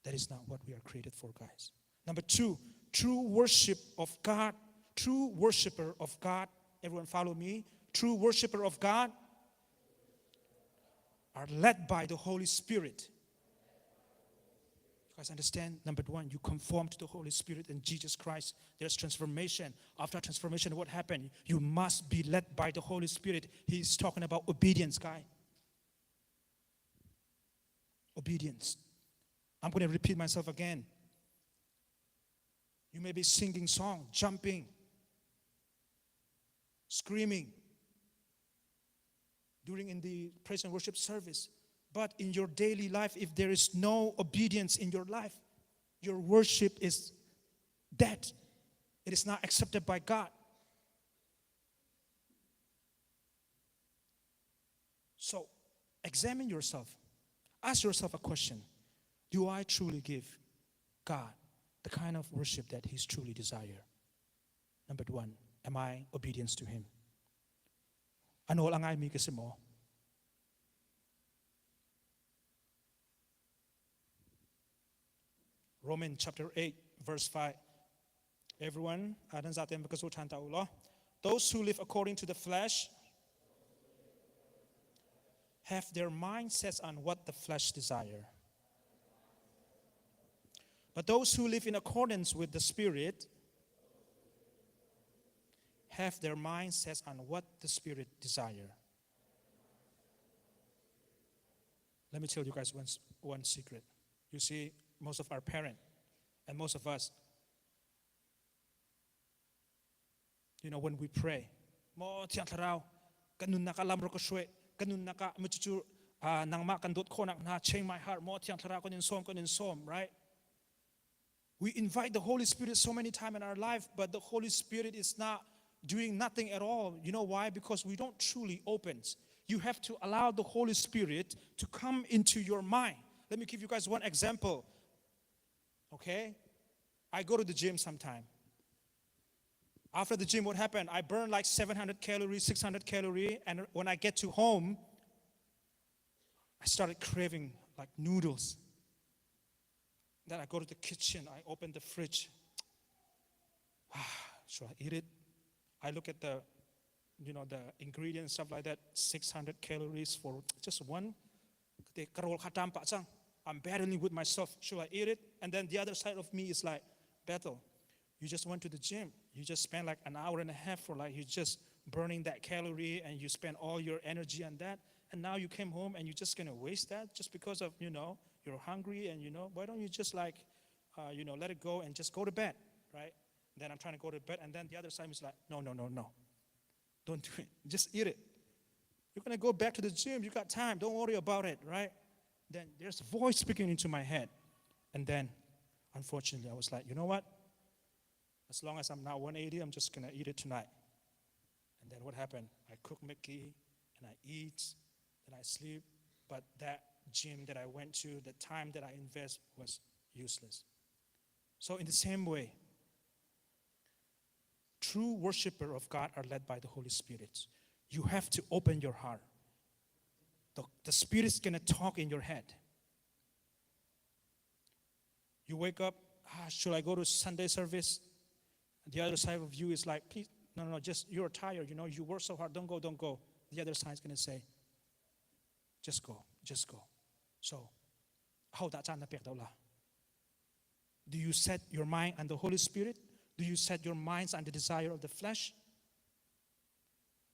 That is not what we are created for, guys. Number two, true worship of God, true worshiper of God. Everyone follow me. True worshiper of God are led by the Holy Spirit. You guys understand? Number one, you conform to the Holy Spirit and Jesus Christ. There's transformation. After transformation, what happened? You must be led by the Holy Spirit. He's talking about obedience, guy. Obedience. I'm going to repeat myself again. You may be singing song, jumping, screaming during in the praise and worship service. But in your daily life, if there is no obedience in your life, your worship is dead. It is not accepted by God. So examine yourself. Ask yourself a question Do I truly give God the kind of worship that He's truly desire? Number one, am I obedience to Him? A nawl a ngaimi ka si maw? Romans chapter 8 verse 5 Everyone, nan zaten ka zu ṭhan ta u law. Those who live according to the flesh have their mind set on what the flesh desire. But those who live in accordance with the Spirit have their mind set on what the Spirit desire. Let me tell you guys one, one secret. You see, most of our parents and most of us, you know, when we pray, maw thiang thlarau kan nunnak ah lam rak ka hruai kan nunnak ah cucu nangmah kan dawt khawhnak hna change my heart maw thiang thlarau kan in sawm kan in sawm right we invite the Holy Spirit so many times in our life but the Holy Spirit is not doing nothing at all you know why because we don't truly open you have to allow the Holy Spirit to come into your mind let me give you guys one example. Okay? I go to the gym sometime. After the gym, what happened? I burn like 700 calories, 600 calorie, and when I get to home, I started craving like noodles. Then I go to the kitchen, I open the fridge. Ah, should I eat it? I look at the you know the ingredients stuff like that 600 calories for just one I'm battling with myself. Should I eat it? And then the other side of me is like, battle. You just went to the gym. You just spent like an hour and a half for like, you just burning that calorie and you spend all your energy on that. And now you came home and you're just gonna waste that just because of, you know, you're hungry and you know, why don't you just like, uh, you know, let it go and just go to bed, right? Then I'm trying to go to bed and then the other side is like, no, no, no, no. Don't do it. Just eat it. You're gonna go back to the gym. You got time. Don't worry about it, right? Then there's a voice speaking into my head. And then, unfortunately, I was like, you know what? As long as I'm not 180, I'm just gonna eat it tonight. And then what happened? I cook Mickey and I eat, and I sleep. But that gym that I went to, the time that I invest was useless. So in the same way, true worshiper of God are led by the Holy Spirit. You have to open your heart. The, the Spirit's gonna talk in your head. You wake up, ah, should I go to Sunday service? The other side of you is like, please, no, no, no, just you're tired, you know, you work so hard, don't go, don't go. The other side is gonna say, just go, just go. So, how that Do you set your mind on the Holy Spirit? Do you set your minds on the desire of the flesh?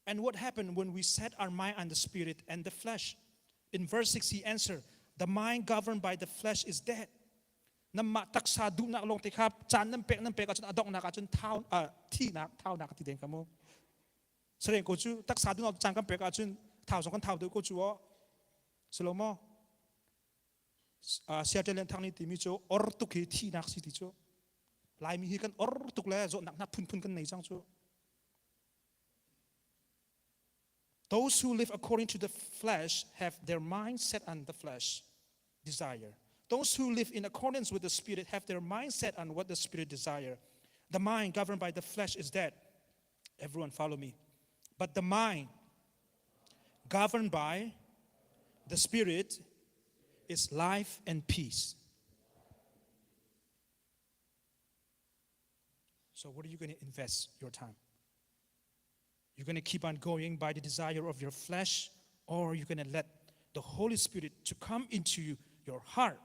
And what happened when we set our mind on the spirit and the flesh? In verse 6, he answered, The mind governed by the flesh is dead. Namah taksa duhnak lawng te kha caan nan pek nan pek ahcun a donghnak ahcun thau thihnak thaunak ti deng ka mu. Sareng ko cu taksa duhnak caan kan pek ahcun thau zong kan thau deuh ko cu aw. Silo maw? Seattle Lian Thang nih timi cu or tuk hi thihnak si ti cu. Laimi hi kan or tuk le zawtnak hna phunphun kan nei cang cu. Those who live according to the flesh have their mind set on the flesh desire. Those who live in accordance with the Spirit have their mind set on what the Spirit desire. The mind governed by the flesh is dead. Everyone follow me. But the mind governed by the Spirit is life and peace. So, what are you going to invest your time? You're going to keep on going by the desire of your flesh, or you're going to let the Holy Spirit to come into your heart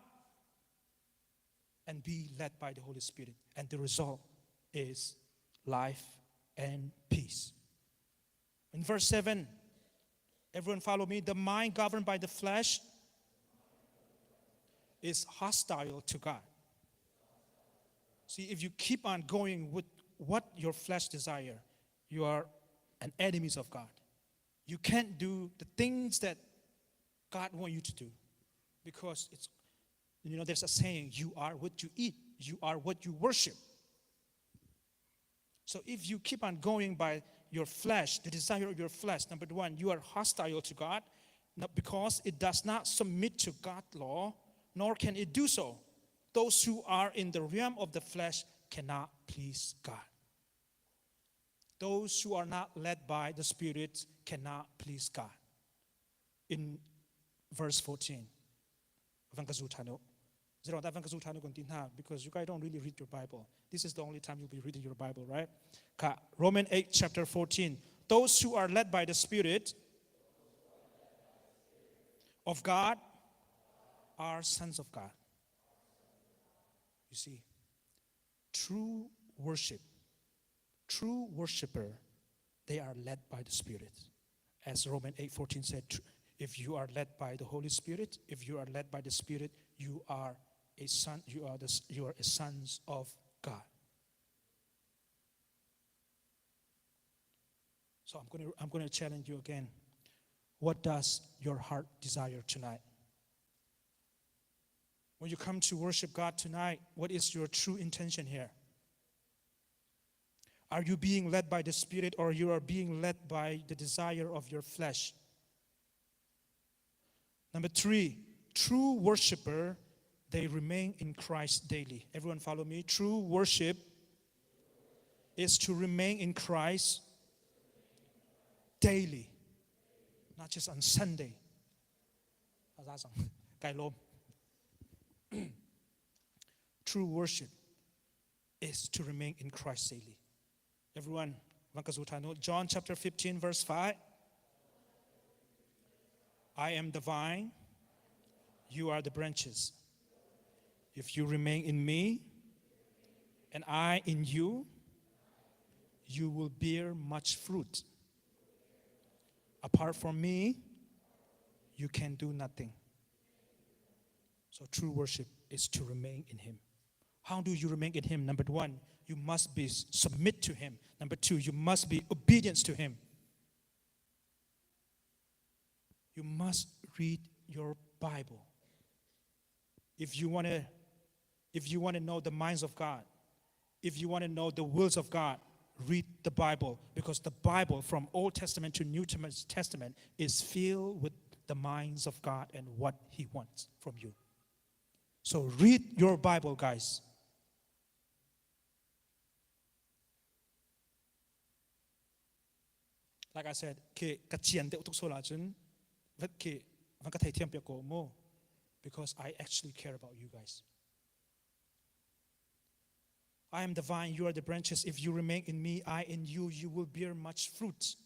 and be led by the Holy Spirit. And the result is life and peace. In verse 7, everyone follow me. The mind governed by the flesh is hostile to God. See, if you keep on going with what your flesh desire, you are an enemies of God. You can't do the things that God wants you to do because it's you know there's a saying you are what you eat, you are what you worship. So if you keep on going by your flesh, the desire of your flesh, number one, you are hostile to God because it does not submit to God's law, nor can it do so. Those who are in the realm of the flesh cannot please God. Those who are not led by the Spirit cannot please God. In verse 14, because you guys don't really read your Bible. This is the only time you'll be reading your Bible, right? Roman 8, chapter 14. Those who are led by the Spirit of God are sons of God. You see, true worship, true worshiper, they are led by the Spirit. As Romans 8:14 said, if you are led by the Holy Spirit, if you are led by the Spirit, you are a son, you are the, you are a sons of God. So I'm going to, I'm going to challenge you again. What does your heart desire tonight? When you come to worship God tonight, what is your true intention here? Are you being led by the Spirit or you are being led by the desire of your flesh? Number three, true worshiper, they remain in Christ daily. Everyone follow me. True worship is to remain in Christ daily, not just on Sunday. True worship is to remain in Christ daily. Everyone, John chapter 15, verse 5. I am the vine, you are the branches. If you remain in me and I in you, you will bear much fruit. Apart from me, you can do nothing. So true worship is to remain in him. How do you remain in him? Number one, you must be submit to him. Number two, you must be obedience to him. You must read your Bible. If you want to if you want to know the minds of God, if you want to know the wills of God, read the Bible because the Bible from Old Testament to New Testament is filled with the minds of God and what he wants from you. So read your Bible, guys. Like I said, ke ka chian deuh tuk sual ahcun vat ke van ka theithiam piak ko mu because I actually care about you guys. I am the vine, you are the branches. If you remain in me, I in you, you will bear much fruit.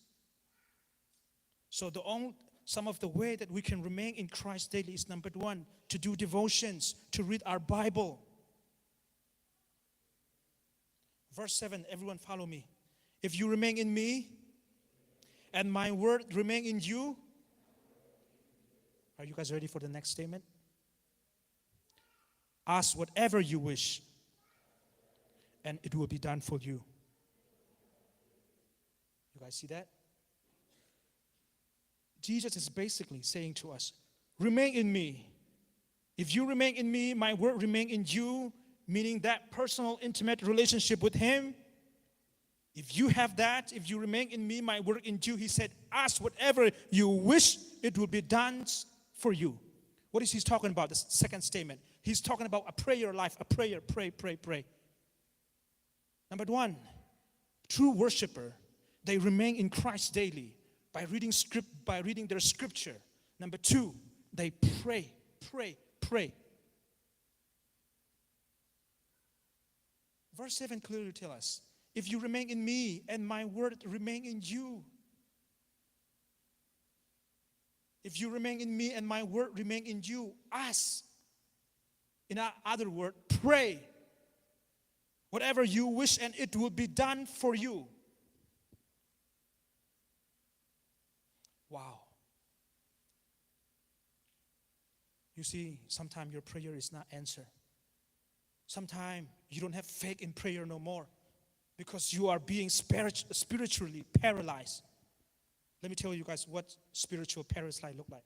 So the only, some of the way that we can remain in Christ daily is number one, to do devotions, to read our Bible. Verse 7, everyone follow me. If you remain in me and my word remain in you, are you guys ready for the next statement? Ask whatever you wish, and it will be done for you. You guys see that? Jesus is basically saying to us, Remain in me. If you remain in me, my word remain in you, meaning that personal, intimate relationship with Him. If you have that, if you remain in me, my word in you, he said, ask whatever you wish, it will be done for you. What is he talking about? The second statement. He's talking about a prayer life, a prayer, pray, pray, pray. Number one, true worshiper, they remain in Christ daily by reading script, by reading their scripture. Number two, they pray, pray, pray. Verse 7 clearly tells us if you remain in me and my word remain in you, if you remain in me and my word remain in you, ask. In other word, pray. Whatever you wish and it will be done for you. Wow. You see, sometimes your prayer is not answered. Sometimes you don't have faith in prayer no more because you are being spirit- spiritually paralyzed. Let me tell you guys what spiritual paralysis look like.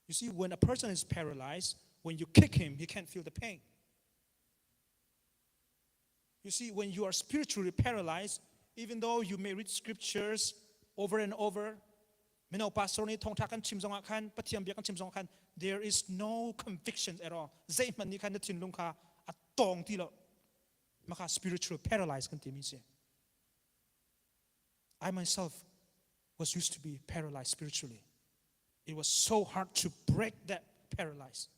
You see, when a person is paralyzed, when you kick him, he can't feel the pain. You see, when you are spiritually paralyzed, even though you may read scriptures over and over, mino pastor nih thawngtha kan chim zongah khan Pathian bia kan chim zongah khan there is no conviction at all. Zeihmanh nih khan na thinlung kha a tawng ti lo. Maka spiritual paralyzed kan timi si. I myself was used to be paralyzed spiritually. It was so hard to break that paralyze.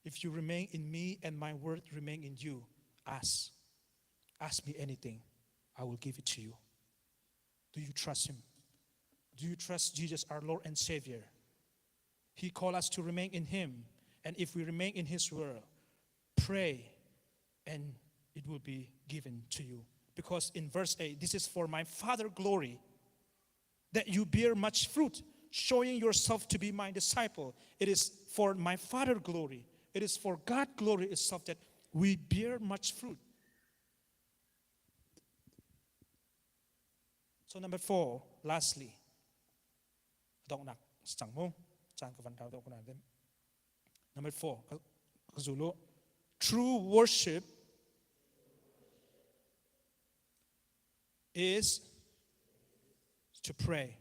If you remain in me and my word remain in you, ask. Ask me anything. I will give it to you. Do you trust him? Do you trust Jesus, our Lord and Savior? He called us to remain in him. And if we remain in his word, pray and it will be given to you. Because in verse 8, this is for my Father glory that you bear much fruit, showing yourself to be my disciple. It is for my Father glory. It is for God glory itself that we bear much fruit. So number four, lastly, donghnak cang mu caan ka van rau deuh ko nain number four ka zulu true worship is to pray.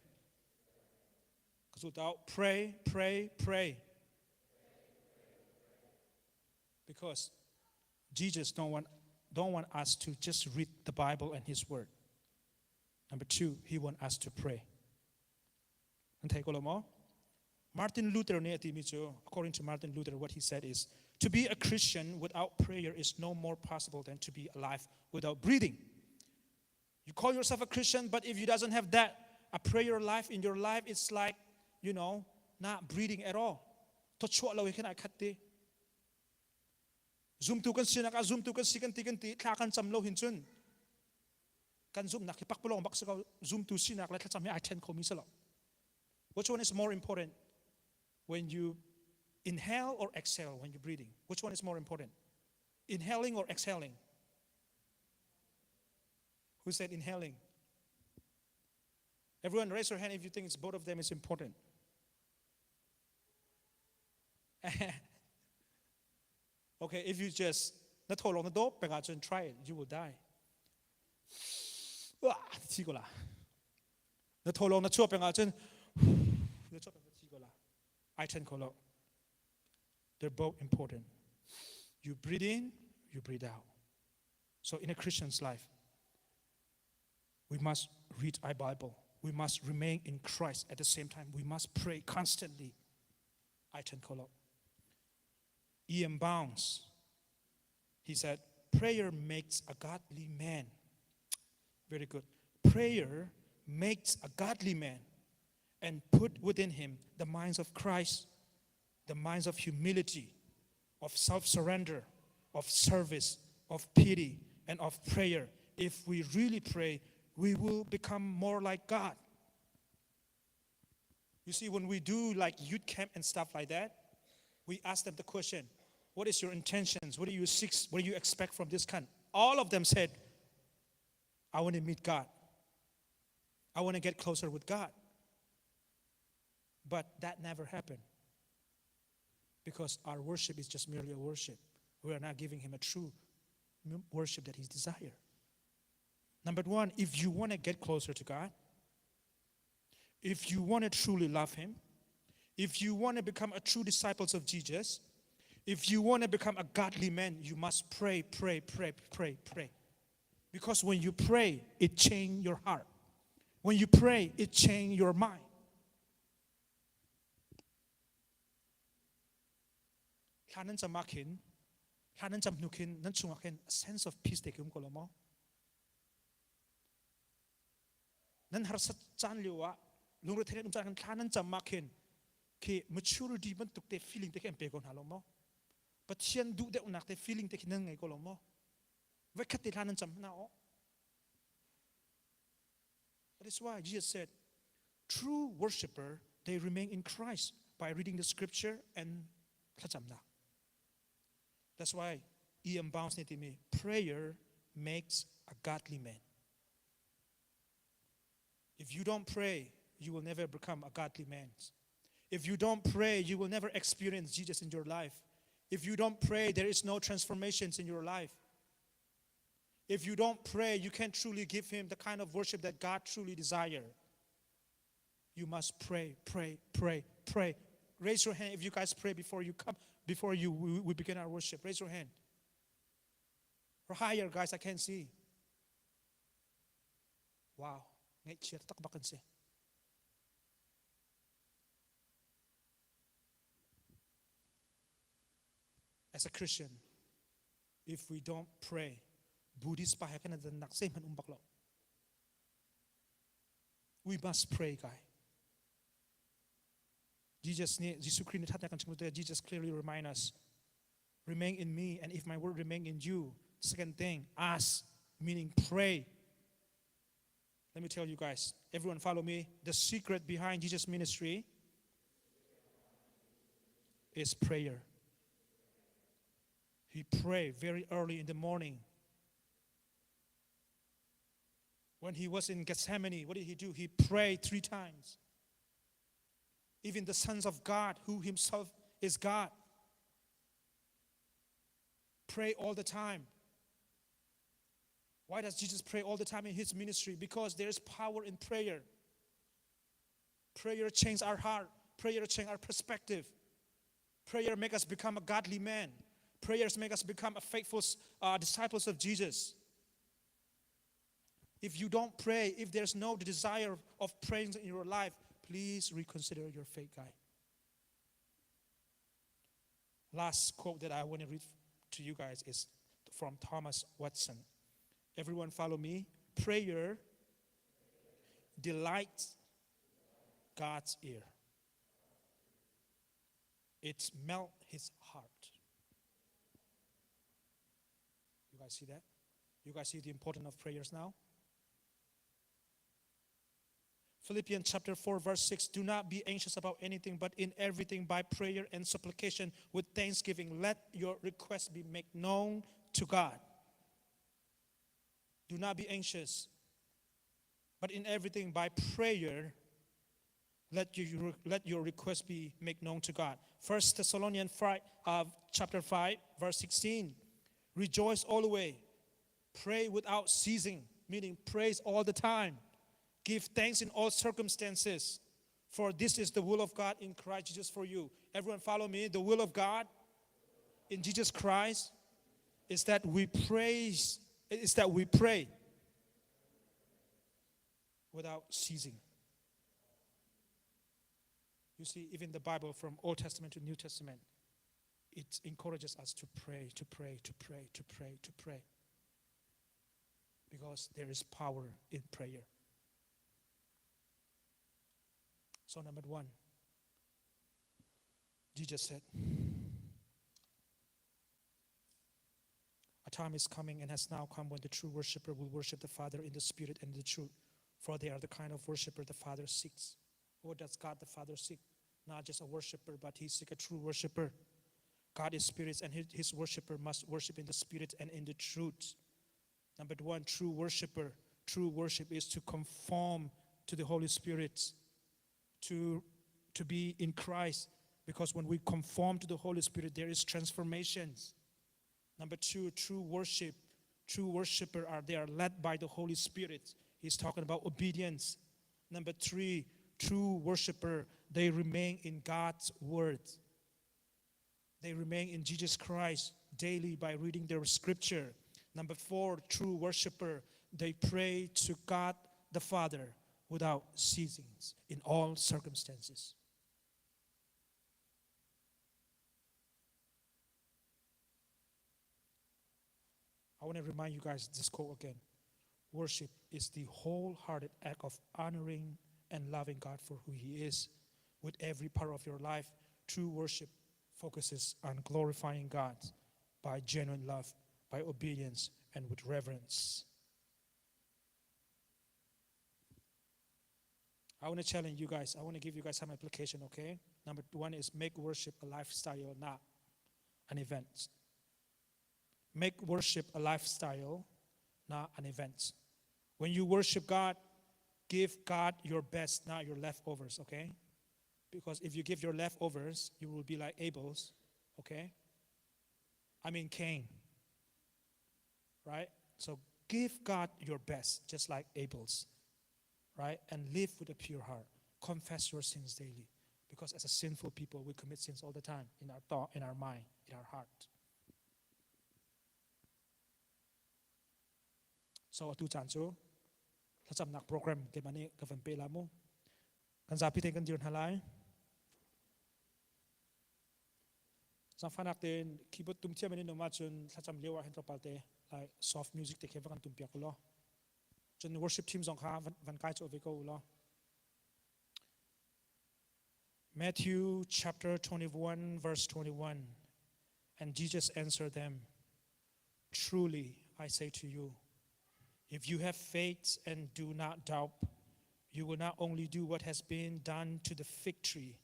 Ka zul tau pray, pray, pray. Because Jesus don't want, don't want us to just read the Bible and His Word. Number two, He want us to pray. Nan thei ko lo maw? Martin Luther nih a timi cu, according to Martin Luther, what he said is, to be a Christian without prayer is no more possible than to be alive without breathing. You call yourself a Christian, but if you doesn't have that, a prayer life in your life, it's like, you know, not breathing at all. Thawchuah lo he khin ai khat ti. Zumtu kan sinak ah zumtu kan si kan ti kan ti thla kan cam lo hin cun kan zumhnak hi pakpalawng bak si ko zumtu sinak le thlacam hi ai then khomi si lo. Which one is more important when you inhale or exhale when you're breathing? Which one is more important? Inhaling or exhaling? Who said inhaling? Everyone raise your hand if you think it's both of them is important. okay, if you just na thaw long na dawp peng ahcun try it, you will die. Wah, thi ko la. Na thaw long na chuah peng ahcun na chuah peng thi ko la. Ai then kho lo. They're both important. You breathe in, you breathe out. So in a Christian's life, we must read our Bible. We must remain in Christ. At the same time, we must pray constantly. Ai then kho lo. E.M. Bounds, he said, prayer makes a godly man. Very good. Prayer makes a godly man and put within him the minds of Christ, the minds of humility, of self surrender, of service, of pity, and of prayer. If we really pray, we will become more like God. You see, when we do like youth camp and stuff like that, we ask them the question, what is your intentions? What do you seek? What do you expect from this camp? All of them said, I want to meet God. I want to get closer with God. But that never happened because our worship is just merely a worship. We are not giving him a true worship that he desires. Number one, if you want to get closer to God, if you want to truly love him, if you want to become a true disciples of Jesus, if you want to become a godly man, you must pray, pray, pray, pray, pray. Because when you pray, it changes your heart. When you pray, it changes your mind. Thla nan cam ah khin, thla nan cam hnu khin, nan chungah khin a sense of peace te khi um ko lo maw? Nan harsat caan lio ah lungre um caan khin thla nan cam ah khin khi maturity bantuk te feeling te khi an pe ko hna lo maw? Pathian duh deuhnak te feeling te khi nan ngei ko lo maw? Voikhat te thla nan cam hna aw. That is why Jesus said, true worshipper, they remain in Christ by reading the scripture and thlacamnak. That's why E.M. Bounds nih timi, prayer makes a godly man. If you don't pray, you will never become a godly man. If you don't pray, you will never experience Jesus in your life. If you don't pray, there is no transformations in your life. If you don't pray, you can't truly give him the kind of worship that God truly desires. You must pray, pray, pray, pray. Raise your hand if you guys pray before you come, before you we, we begin our worship. Raise your hand. Or higher, guys, I can't see. Wow. Ngaihchia tak bak kan si. As a Christian, if we don't pray, Buddhist pa he kan nak zeihmanh um bak lo. We must pray, guy. Jesus nih Jesuh Khrih nih thatnak kan chim Jesus clearly remind us remain in me and if my word remain in you second thing ask meaning pray let me tell you guys everyone follow me the secret behind Jesus ministry is prayer he prayed very early in the morning when he was in Gethsemane, what did he do? He prayed three times. Even the sons of God, who himself is God, pray all the time. Why does Jesus pray all the time in his ministry? Because there is power in prayer. Prayer changes our heart. Prayer changes our perspective. Prayer make us become a godly man. Prayers make us become a faithful uh, disciples of Jesus. If you don't pray, if there's no desire of praying in your life, please reconsider your faith, guy. Last quote that I want to read to you guys is from Thomas Watson. Everyone follow me. Prayer delights God's ear. It melt his heart. You guys see that? You guys see the importance of prayers now? Philippians chapter 4 verse 6 Do not be anxious about anything but in everything by prayer and supplication with thanksgiving let your requests be made known to God. Do not be anxious but in everything by prayer let your, let your request be made known to God. First Thessalonians 5, uh, chapter 5 verse 16 Rejoice always Pray without ceasing, meaning praise all the time. Give thanks in all circumstances, for this is the will of God in Christ Jesus for you. Everyone follow me. The will of God in Jesus Christ is that we praise, is that we pray without ceasing. You see, even the Bible from Old Testament to New Testament, it encourages us to pray, to pray, to pray, to pray, to pray. Because there is power in prayer. So, number one, Jesus said, A time is coming and has now come when the true worshiper will worship the Father in the Spirit and the truth, for they are the kind of worshiper the Father seeks. What does God the Father seek? Not just a worshiper, but He seeks a true worshiper. God is spirit, and his worshiper must worship in the spirit and in the truth. Number one, true worshiper. True worship is to conform to the Holy Spirit, to, to be in Christ. Because when we conform to the Holy Spirit, there is transformations. Number two, true worship. True worshiper are they are led by the Holy Spirit. He's talking about obedience. Number three, true worshiper, they remain in God's word. They remain in Jesus Christ daily by reading their scripture. Number four, true worshiper, they pray to God the Father without ceasing in all circumstances. I want to remind you guys this quote again. Worship is the wholehearted act of honoring and loving God for who He is with every part of your life. True worship focuses on glorifying God by genuine love, by obedience, and with reverence. I want to challenge you guys. I want to give you guys some application, okay? Number one is make worship a lifestyle, not an event. Make worship a lifestyle, not an event. When you worship God, give God your best, not your leftovers, okay? Because if you give your leftovers, you will be like Abel's, okay? I mean Cain. Right? So give God your best, just like Abel's, right? And live with a pure heart. Confess your sins daily. Because as a sinful people, we commit sins all the time in our thought, in our mind, in our heart. So atu caan cu thlacamnak program keimah nih ka van pe la mu. Kan zapi te kan dir hna lai. Zangfahnak tein keyboard tum thiam in um ahcun thlacam lio ah hin tlawmpal te like soft music te khi va kan tum piak ulaw. Cun worship team zong kha van kai cu ve ko ulaw. Matthew chapter 21 verse 21 And Jesus answered them Truly I say to you if you have faith and do not doubt you will not only do what has been done to the fig tree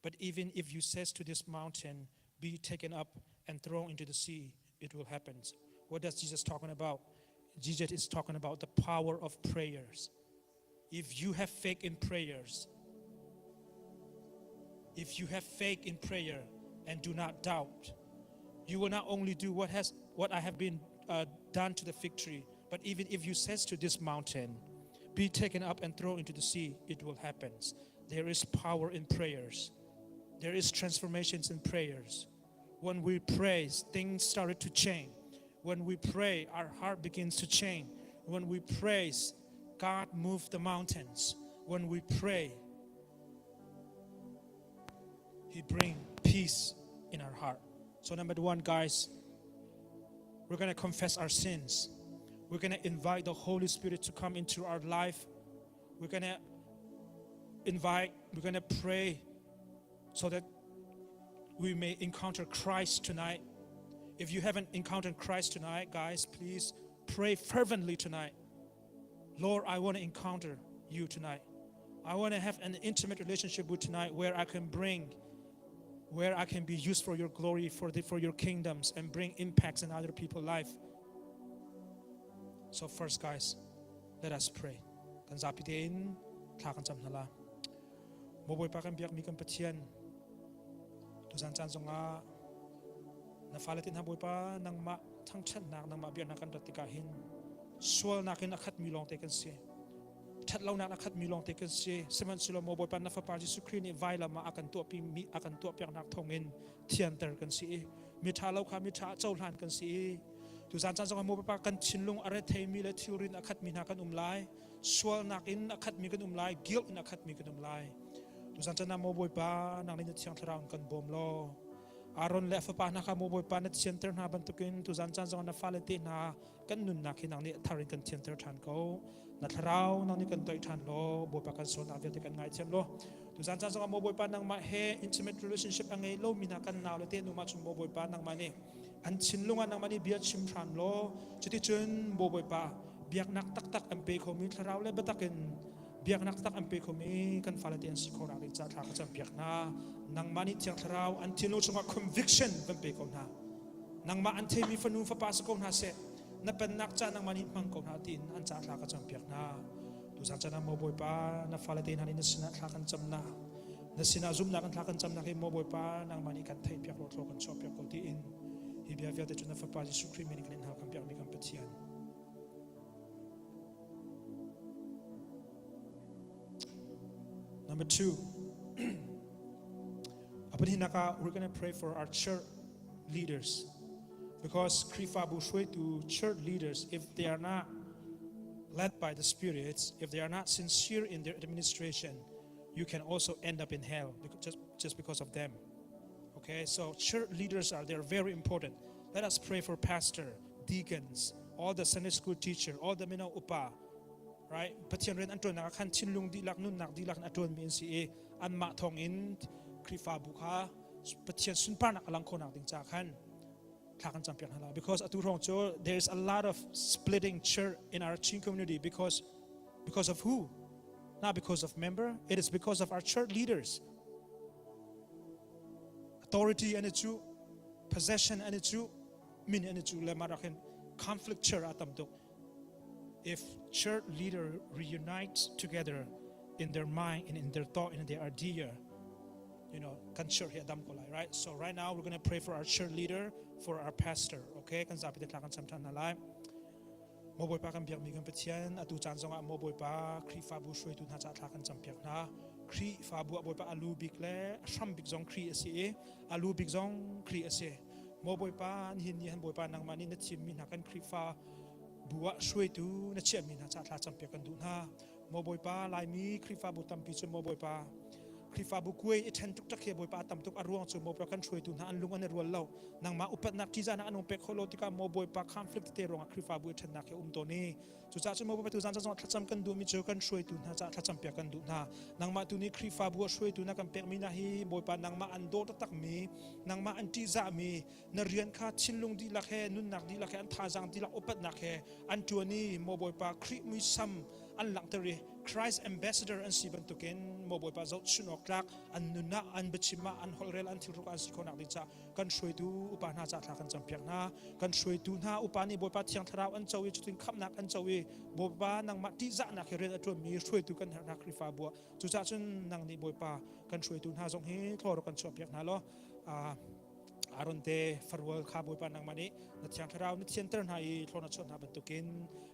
but even if you says to this mountain be taken up and thrown into the sea it will happen what does Jesus talking about Jesus is talking about the power of prayers if you have faith in prayers if you have faith in prayer and do not doubt, you will not only do what has what I have been uh, done to the fig tree, but even if you says to this mountain, be taken up and thrown into the sea, it will happen. There is power in prayers. There is transformations in prayers. When we pray, things started to change. When we pray, our heart begins to change. When we pray, God moved the mountains. When we pray, He bring peace in our heart. So number one, guys, we're going to confess our sins. We're going to invite the Holy Spirit to come into our life. We're going to invite, we're going to pray so that we may encounter Christ tonight. If you haven't encountered Christ tonight, guys, please pray fervently tonight. Lord, I want to encounter you tonight. I want to have an intimate relationship with tonight where I can bring, where I can be used for your glory, for, the, for your kingdoms, and bring impacts in other people's life. So first, guys, let us pray. Kan zapi tein thla kan cam hna la. Maw Bawipa kan biakmi kan Pathian, tuzan caan zongah na fale te hna Bawipa nangmah thangṭhatnak nangmah biaknak kan rat tikah hin sualnak in a khatmi lawngte kan si. Ṭhatlonak a khatmi lawngte kan si. Sihmanhsehlaw maw Bawipa na Fapa Jesuh Khrih nih vailam ah a kan tuahpi mi a kan tuahpiaknak thawngin thianter kan si i miṭha lo kha miṭha ah cohlan kan si i tuzan caan zongah maw Bawipa kan thinlung a retheimi le thilrin a khatmi hna kan um lai. Sualnak in a khatmi kan um lai, guilt in a khatmi kan um lai. Tuzan caan ah maw Bawipa nang nih na Thiang Thlarau in kan bawm law Aaron le a fapa hna kha maw Bawipa na thianter hna bantukin tuzan caan zongah na fale te hna kan nunnak hi nang nih thar in kan thianter ṭhan ko. Na thlarau nang nih kan toih ṭhan law Bawipa kan sualnak vialte kan ngaithiam law tuzan caan zongah maw Bawipa nangmah he intimate relationship a ngei lomi hna kan nau le te nu mah chung maw Bawipa nangmah nih an thinlung ah nangmah nih bia chim hram law cuticun maw Bawipa biaknak taktak an pe khomi thlarau le biatak in biaknak taktak an pe khomi kan fale te an si kho nak ding ca thla ka campiak hna nangmah nih thiang thlarau an thinlung chungah conviction van pe ko hna nangmah an theimi fanu fapa si ko hna seh na pennak ca nangmah nih hmang ko hna tiin an ca thla ka campiak hna tuzan chan ah maw bawipa na fale te hna nih na sinah thla kan cam na na sinah zumhnak kan thla kan camnak hi maw bawipa nangmah nih kan theihpiak law thlaw kan chuahpiak ko tiin hi bia vialte cu na fapa Jesuh Khrih min in kan in hal kan piakmi kan Pathian Number two, we're going to pray for our church leaders because Khrihfabu hruaitu church leaders, if they are not led by the spirits, if they are not sincere in their administration, you can also end up in hell just, just because of them. Okay, so church leaders are they're very important. Let us pray for pastor, deacons, all the Sunday school teacher, all the mino upa, right? Pathian rian an ṭuannak ah khan thinlung dihlak nunnak dihlak in a ṭuanmi an si i anmah thawng in Khrihfabu kha Pathian sunparnak a lang khawhnak ding ca khan thla kan campiak hna lai because atu hrawng cu there is a lot of splitting church in our Chin community because because of who? Not because of member, it is because of our church leaders. Authority an i cuh, possession an i cuh, min an i cuh le mah rak conflict church a tam tuk. If church leader reunites together in their mind and in their thought and in their idea, you know, kan church hi a dam ko lai, right? So right now we're going to pray for our church leader, for our pastor, okay? Kan zapi te thla kan cam than hna lai. Maw Bawipa kan biakmi kan Pathian, atu caan zongah Maw Bawipa Khrihfabu hruaitu hna caah thla kan campiak hna. Khrihfabu ah Bawipa a lu bik le a hram bik zong Khrih a si i a lu bik zong Khrih a si. Maw Bawipa nihin ni han Bawipa nangmah nih na thimmi hna kan Khrihfa bu ah hruaitu na chiahmi hna caah thla campiak kan duh hna. Maw Bawipa Laimi Khrihfabu tampi cu Maw Bawipa Khrihfabu kuai i ṭhen tuktak hi Bawipa a tam tuk a ruang cu maw kan hruaitu hna an lung an i rual lo nangmah upatnak ṭihzahnak an um pek khawh lo tikah maw Bawipa conflict te ruangah Khrihfabu i ṭhennak hi a um tawn i cucaah cun maw Bawipa tu zan zong thlacam kan duhmi cu kan hruaitu hna caah thlacam piak kan duh hna nangmah tu nih Khrihfabu a hruaitu na kan pekmi hna hi Bawipa nangmah an daw taktakmi nangmah an ṭihzahmi na rian kha thinlung dihlak he nunnak dihlak he an thazaang dihlak upatnak he an ṭuan i maw Bawipa Khrih muisam an langhter i Christ ambassador an si bantukin maw Bawipa zohchun awk tlak an nun ah an biachim ah an holhrel an thilhruk an si khawhnak ding caah kan hruaitu upa hna caah thla kan campiak hna kan hruaitu hna upa nih Bawipa thiang thlarau an co i cutin khamhnak an co i Bawipa nangmah ṭihzahnak he rian a ṭuanmi hruaitu kan herh hna Khrihfabu ah cucaah cun nang nih Bawipa kan hruaitu hna zong hi thlaw rak kan chuahpiak hna law Aaron te farual kha Bawipa nangmah nih na thiang thlarau na thianter hna i thlaw na chuah hna bantukin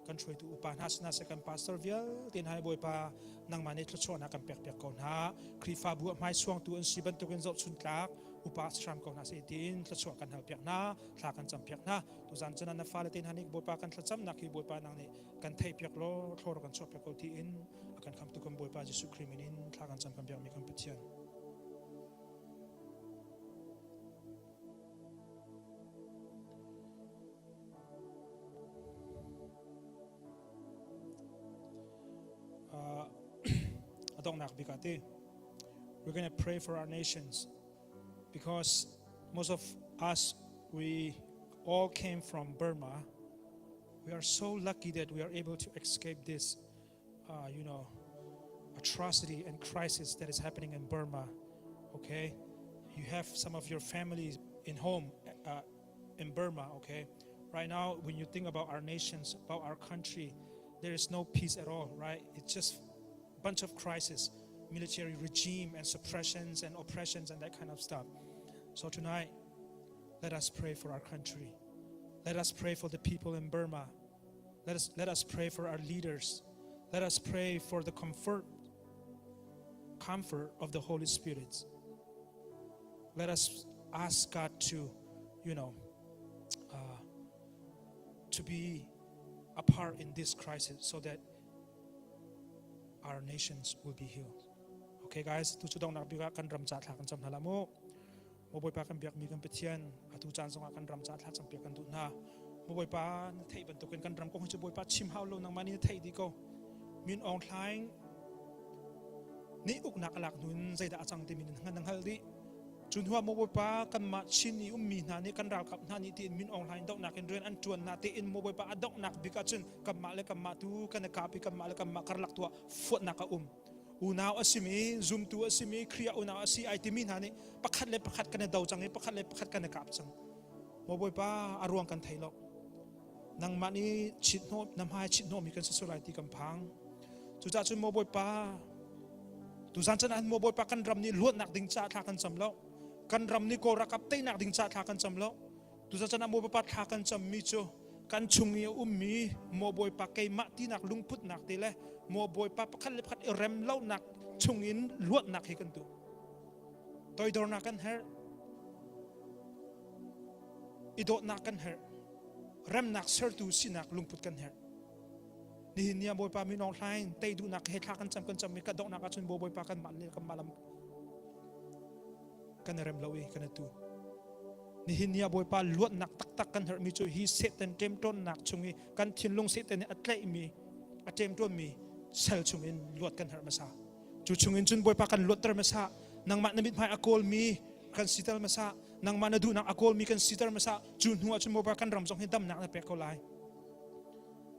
kan hruaitu upa hna sinah seh kan pastor vialte hna Bawipa nangmah nih thluachuahnak kan pekpiak ko hna Khrihfabu a hmaisuangtu an si bantukin zohchun tlak. upa hram ko hna seh tiin thluachuah kan hal piak hna thla kan cam piak hna tuzan cun na fale te hna nih Bawipa kan thlacamnak hi Bawipa nang nih kan theih piak law thlor kan chuah piak ko tiin a kan khamtu kan Bawipa Jesuh Khrih min in thla kan cam kan biakmi kan Pathian. A donghnak bik ah ti we're going to pray for our nations because most of us we all came from Burma we are so lucky that we are able to escape this uh, you know atrocity and crisis that is happening in Burma okay you have some of your families in home uh, in Burma okay right now when you think about our nations about our country there is no peace at all right it's just a bunch of crisis military regime and suppressions and oppressions and that kind of stuff so tonight let us pray for our country let us pray for the people in Burma let us, let us pray for our leaders. Let us pray for the comfort, comfort of the Holy Spirit. Let us ask God to, you know, uh, to be a part in this crisis so that our nations will be healed. Okay, guys, tu chu dong nak biga kan ram cha thla kan cham hala mo. Maw Bawipa kan biakmi kan Pathian, atu caan zongah kan ram caah thlacam piak kan duh hna. Maw Bawipa na theih bantukin kan ram kong hi cu Bawipa chim hau lo nangmah nih na theih dih ko. Min Aung Hlaing nih uknak a lak hnu in zeidah a cang timi na hngal dih. Cu hnuah maw Bawipa kanmah Chin i ummi hna nih kan ralkap hna nih tiin Min Aung Hlaing dohnak in rian an ṭuan na tein maw Bawipa a donghnak bik ahcun kanmah le kanmah tu kan i kap i kanmah le kanmah karlak tu ah fuatnak a um. Unau a simi, zumtu a simi, Khrih ah unau a si ai timi hna nih pakhat le pakhat kan i do cang i pakhat le pakhat kan i kap cang. Maw Bawipa a ruang kan thei lo. Nangmah nih chit hnawh na hmai chit hnawhmi kan si sual lai ti kan phang. Cucaah cun maw Bawipa tuzan chan ah maw Bawipa kan ram nih luatnak ding caah thla kan cam lo. Kan ram nih Kawl ralkap teinak ding caah thla kan cam lo. Tuzan chan ah maw Bawipa thla kan cammi cu kan chung i a ummi maw Bawipa keimah tinak lungputnak te le maw Bawipa pakhat le pakhat i rem lonak chungin luatnak hi kan duh. Toidornak kan herh. I dawtnak kan herh. Remnak sertu sinak lungput kan herh. Nihin ni ah Bawipa min Aung Hlaing tei duhnak he thla kan cam kan cam i ka donghnak ahcun Bawipa kan mah le kan mah lam kan i rem lo i kan i tu. Nihin ni ah Bawipa luatnak taktak kan herhmi cu hi Satan ṭemṭawnnak chung i kan thinlung Satan nih a tlaihmi a ṭemṭawnmi sal chungin luat kan herh hmasa. Cu chungin cun Bawipa kan luatter hmasa. Nangmah na mithmai a kawlmi kan siter hmasa. Nangmah na duhnak a kawlmi kan siter hmasa. Cu hnu ah cun Bawipa kan ram zong hi damnak na pek ko lai.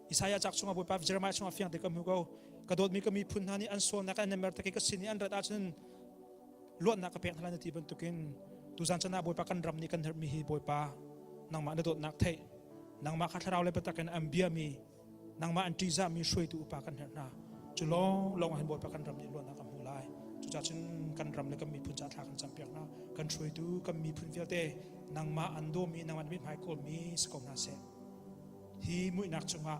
Isaiah cak chungah Bawipa Jeremiah chungah fiang te ka hmu ko. Ka dawtmi ka miphun hna nih an sualnak an mer tak i ka sin i an rat ahcun luatnak ka pek hna lai na ti bantukin tuzan chan ah Bawipa kan ram nih kan herhmi hi Bawipa nangmah na dawtnak theih nangmah kha thlarau le biatak in an biami nangmah an ṭihzahmi hruaitu upa kan herh hna cu lawng lawng ah hin Bawipa kan ram nih luatnak kan hmu lai cucaah cun kan ram le kan miphun caah thla kan campiak hna kan hruaitu kan miphun vialte nangmah an dawmi nangmah na mithmai kawlmi si ko hna seh Hi muihnak chungah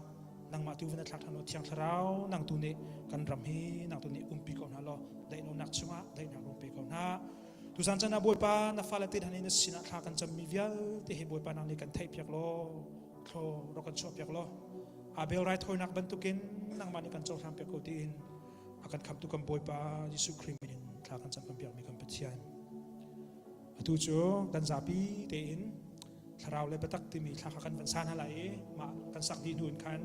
nangmah tu van thlak ṭhan law Thiang Thlarau nang tu nih kan ram hi nang tu nih umpi ko hna law daihlonak chungah daihnak rung pe ko hna. Tuzan chan ah Bawipa na fale te hna nih na sinah thla kan cammi vialte hi Bawipa nang nih kan theihpiak law thlaw rak kan chuahpiak law Abel raithawinak bantukin nangmah nih kan cohlang piak ko tiin a kan khamtu kan Bawipa Jesuh Khrih min in thla kan cam kan piakmi kan Pathian. Atu cu kan zapi tein thlarau le biatak timi thla kha kan van sa hna lai i mah kan sak dih hnu in khan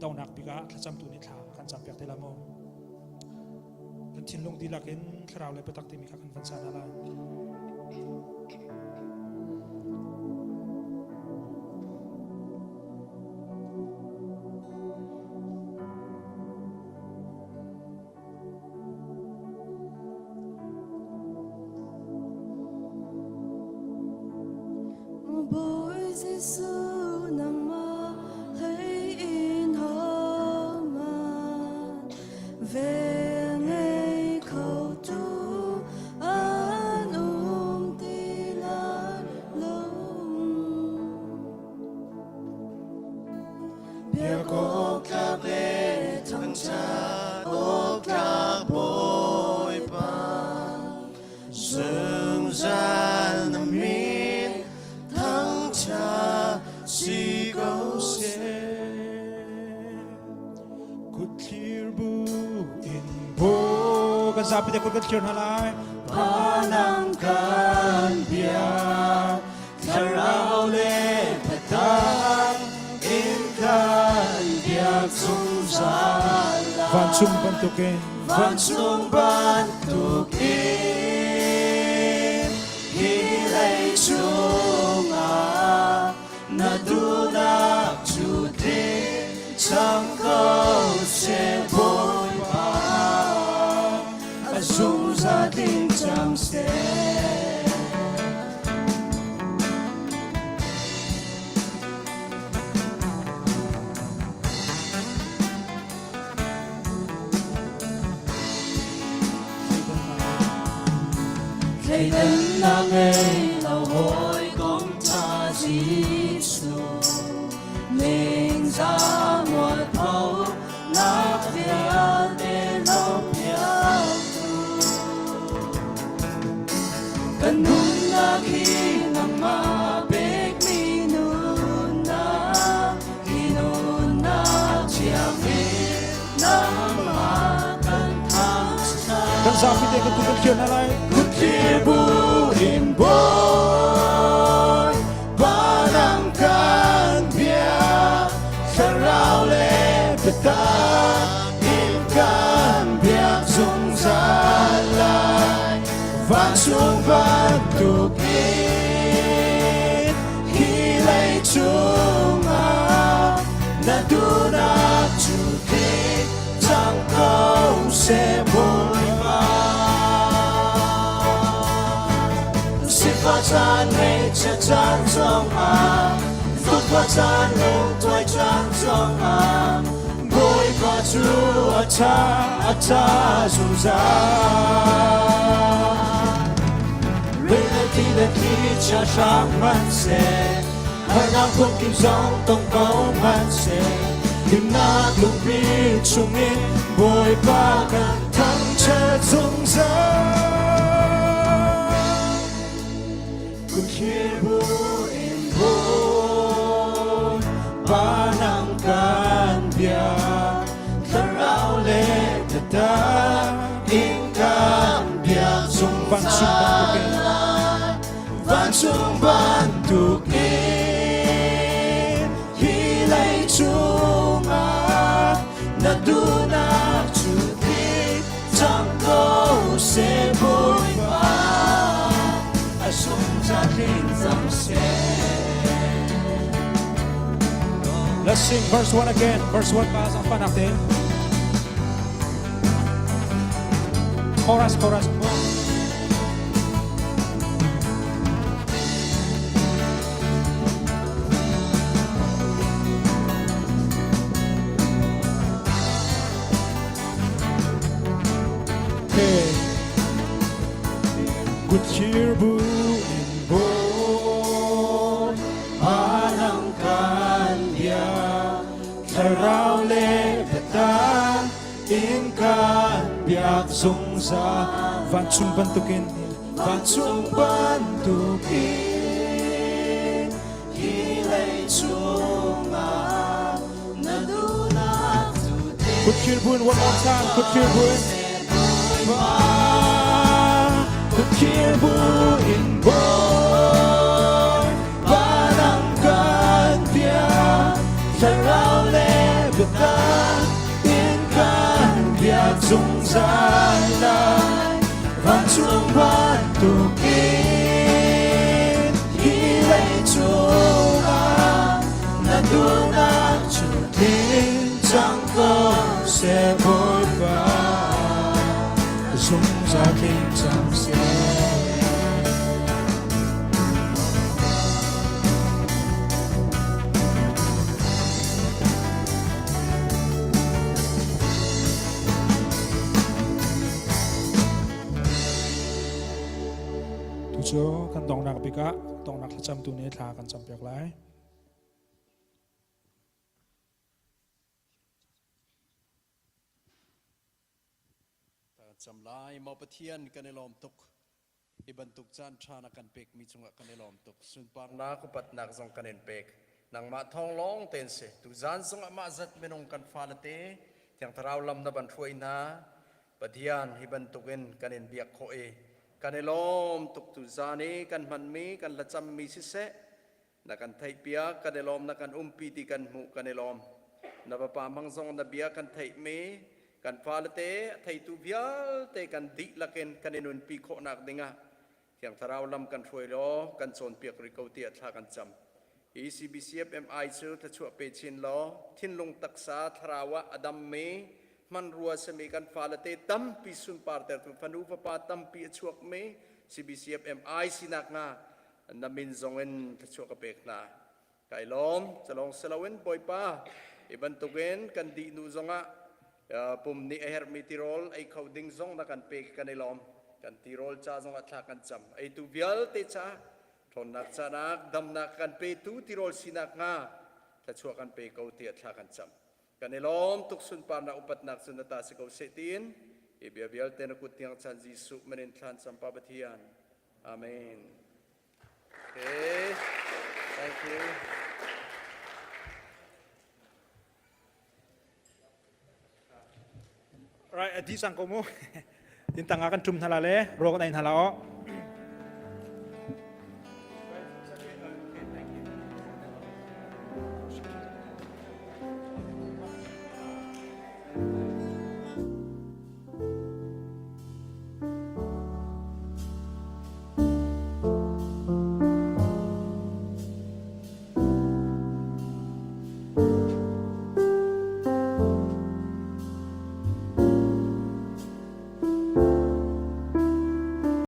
donghnak bik ah thlacamtu nih thla kan campiak te lai mu kan thinlung dihlak in thlarau le biatak timi kha kan van sa hna lai Bawi Jesuh nangmah hlei in hohmanh vel ngei khotu an um ti lai lo. Biak awk tlak le thangṭhat awk tlak Bawipa zungzal. zapi te kut kan thlir hna lai. Panang kan biak thlarau le biatak in kan biak zungzal lai. Vancung bantukin Vancung bantukin hi lei cungah na duhnak cu tling cang ko seh Bawipa a zungzal tling cang seh. Thleidannak ngei lo hawikom ṭha Jesuh ningzah mualpho nak vialte lohpiaktu kan nunnak hi nangmah pekmi nunnak hi nunnak thiangin nangmah kan thangṭhat Kan zapi te kan kut kan thlir hna lai. Kutthlir bu in bawi vanang kan biak thlarau le biatak in kan biak zungzal lai vancung bantukin hi lei cungah na duhnak cu tling cang ko seh Bawipa. Sifah caan ngaihchia caan zongah Tukva caan lungtuai caan zongah Bawipa cu a ṭha a ṭha zungzal. Reality le thlichia hrang hmanhseh harnak phunkim zong tong ko hmanhseh himnak lungpi chungin Bawipa kan thangṭhat zungzal. Kumkhir bu in Bawipa nang kan biak thlarau le biatak in kan biak zungzal lai. Vancung bantukin hi lei cungah na duhnak cu tling cang ko seh Bawipa a zungzal tling cang seh. Let's sing verse 1 again. Verse 1 pa sa panak din. Chorus, chorus. Okay. Good bu in bo Panang kan biak thlarau le biatak in kan biak zungzal Vancung bantukin vancung bantukin hi lei cungah na duhnak cu Kut buin one more time. Kut buin. Kut buin Bawipa nang kan biak thlarau le biatak in kan biak zungzal lai vancung bantukin hi lei cungah na duhnak cu tling cang ko seh Bawipa zungzal tling cang seh. Tu cu kan donghnak bik ah donghnak thlacamtu nih thla kan campiak lai. Cam lai maw Pathian kan i lawm tuk. Hi bantuk caan ṭha na kan pekmi cungah kan i lawm tuk. Sunparnak upatnak zong kan in pek. Nangmah thawng lawng tein si. Tuzaan zongah mah zat minung kan fale te Thiang Thlarau lam na van hruai hna. Pathian hi bantukin kan in biak khawh i kan i lawm tuk tu zan i kan hmanmi kan hlacammi siseh na kan theihpiak kan i lawm na kan umpi ti kan hmuh kan i lawm na vapa hmang zong na bia kan theihmi kan fale te a theitu vialte kan dihlak in kan i nunpi khawhnak dingah Thiang Thlarau lam kan hruai law kan cawnpiak rih ko tiah thla kan cam. Hi CBCFMI cu thluachuah pe chin law thinlung taksa thlarau ah a dammi hmanrua simi kan fale te tampi sunpar tertu fanu fapa tampi a chuakmi CBCFMI sinak hnga na min zong in thluachuah ka pek hna. Kai lawm, calong siloin Bawipa, hi bantukin kan dih nu zongah pum nih a herhmi tirawl ei kho ding zong na kan pek kan i lawm. Kan tirawl ca zongah thla kan cam. Eitu vialte ca ṭhawnnak canak damnak kan petu tirawl sinak hnga thluachuah kan pe ko tiah thla kan cam. Kan i lawm tuk sunparnak upatnak cu na ta si ko seh tiin hi bia vialte na kut tiang chan Jesuh min in thlan cam Pa Pathian. Amen. Okay. Thank you. Right, adi sang ko mu. Tin tanga kan tum hala le rok nai hala o.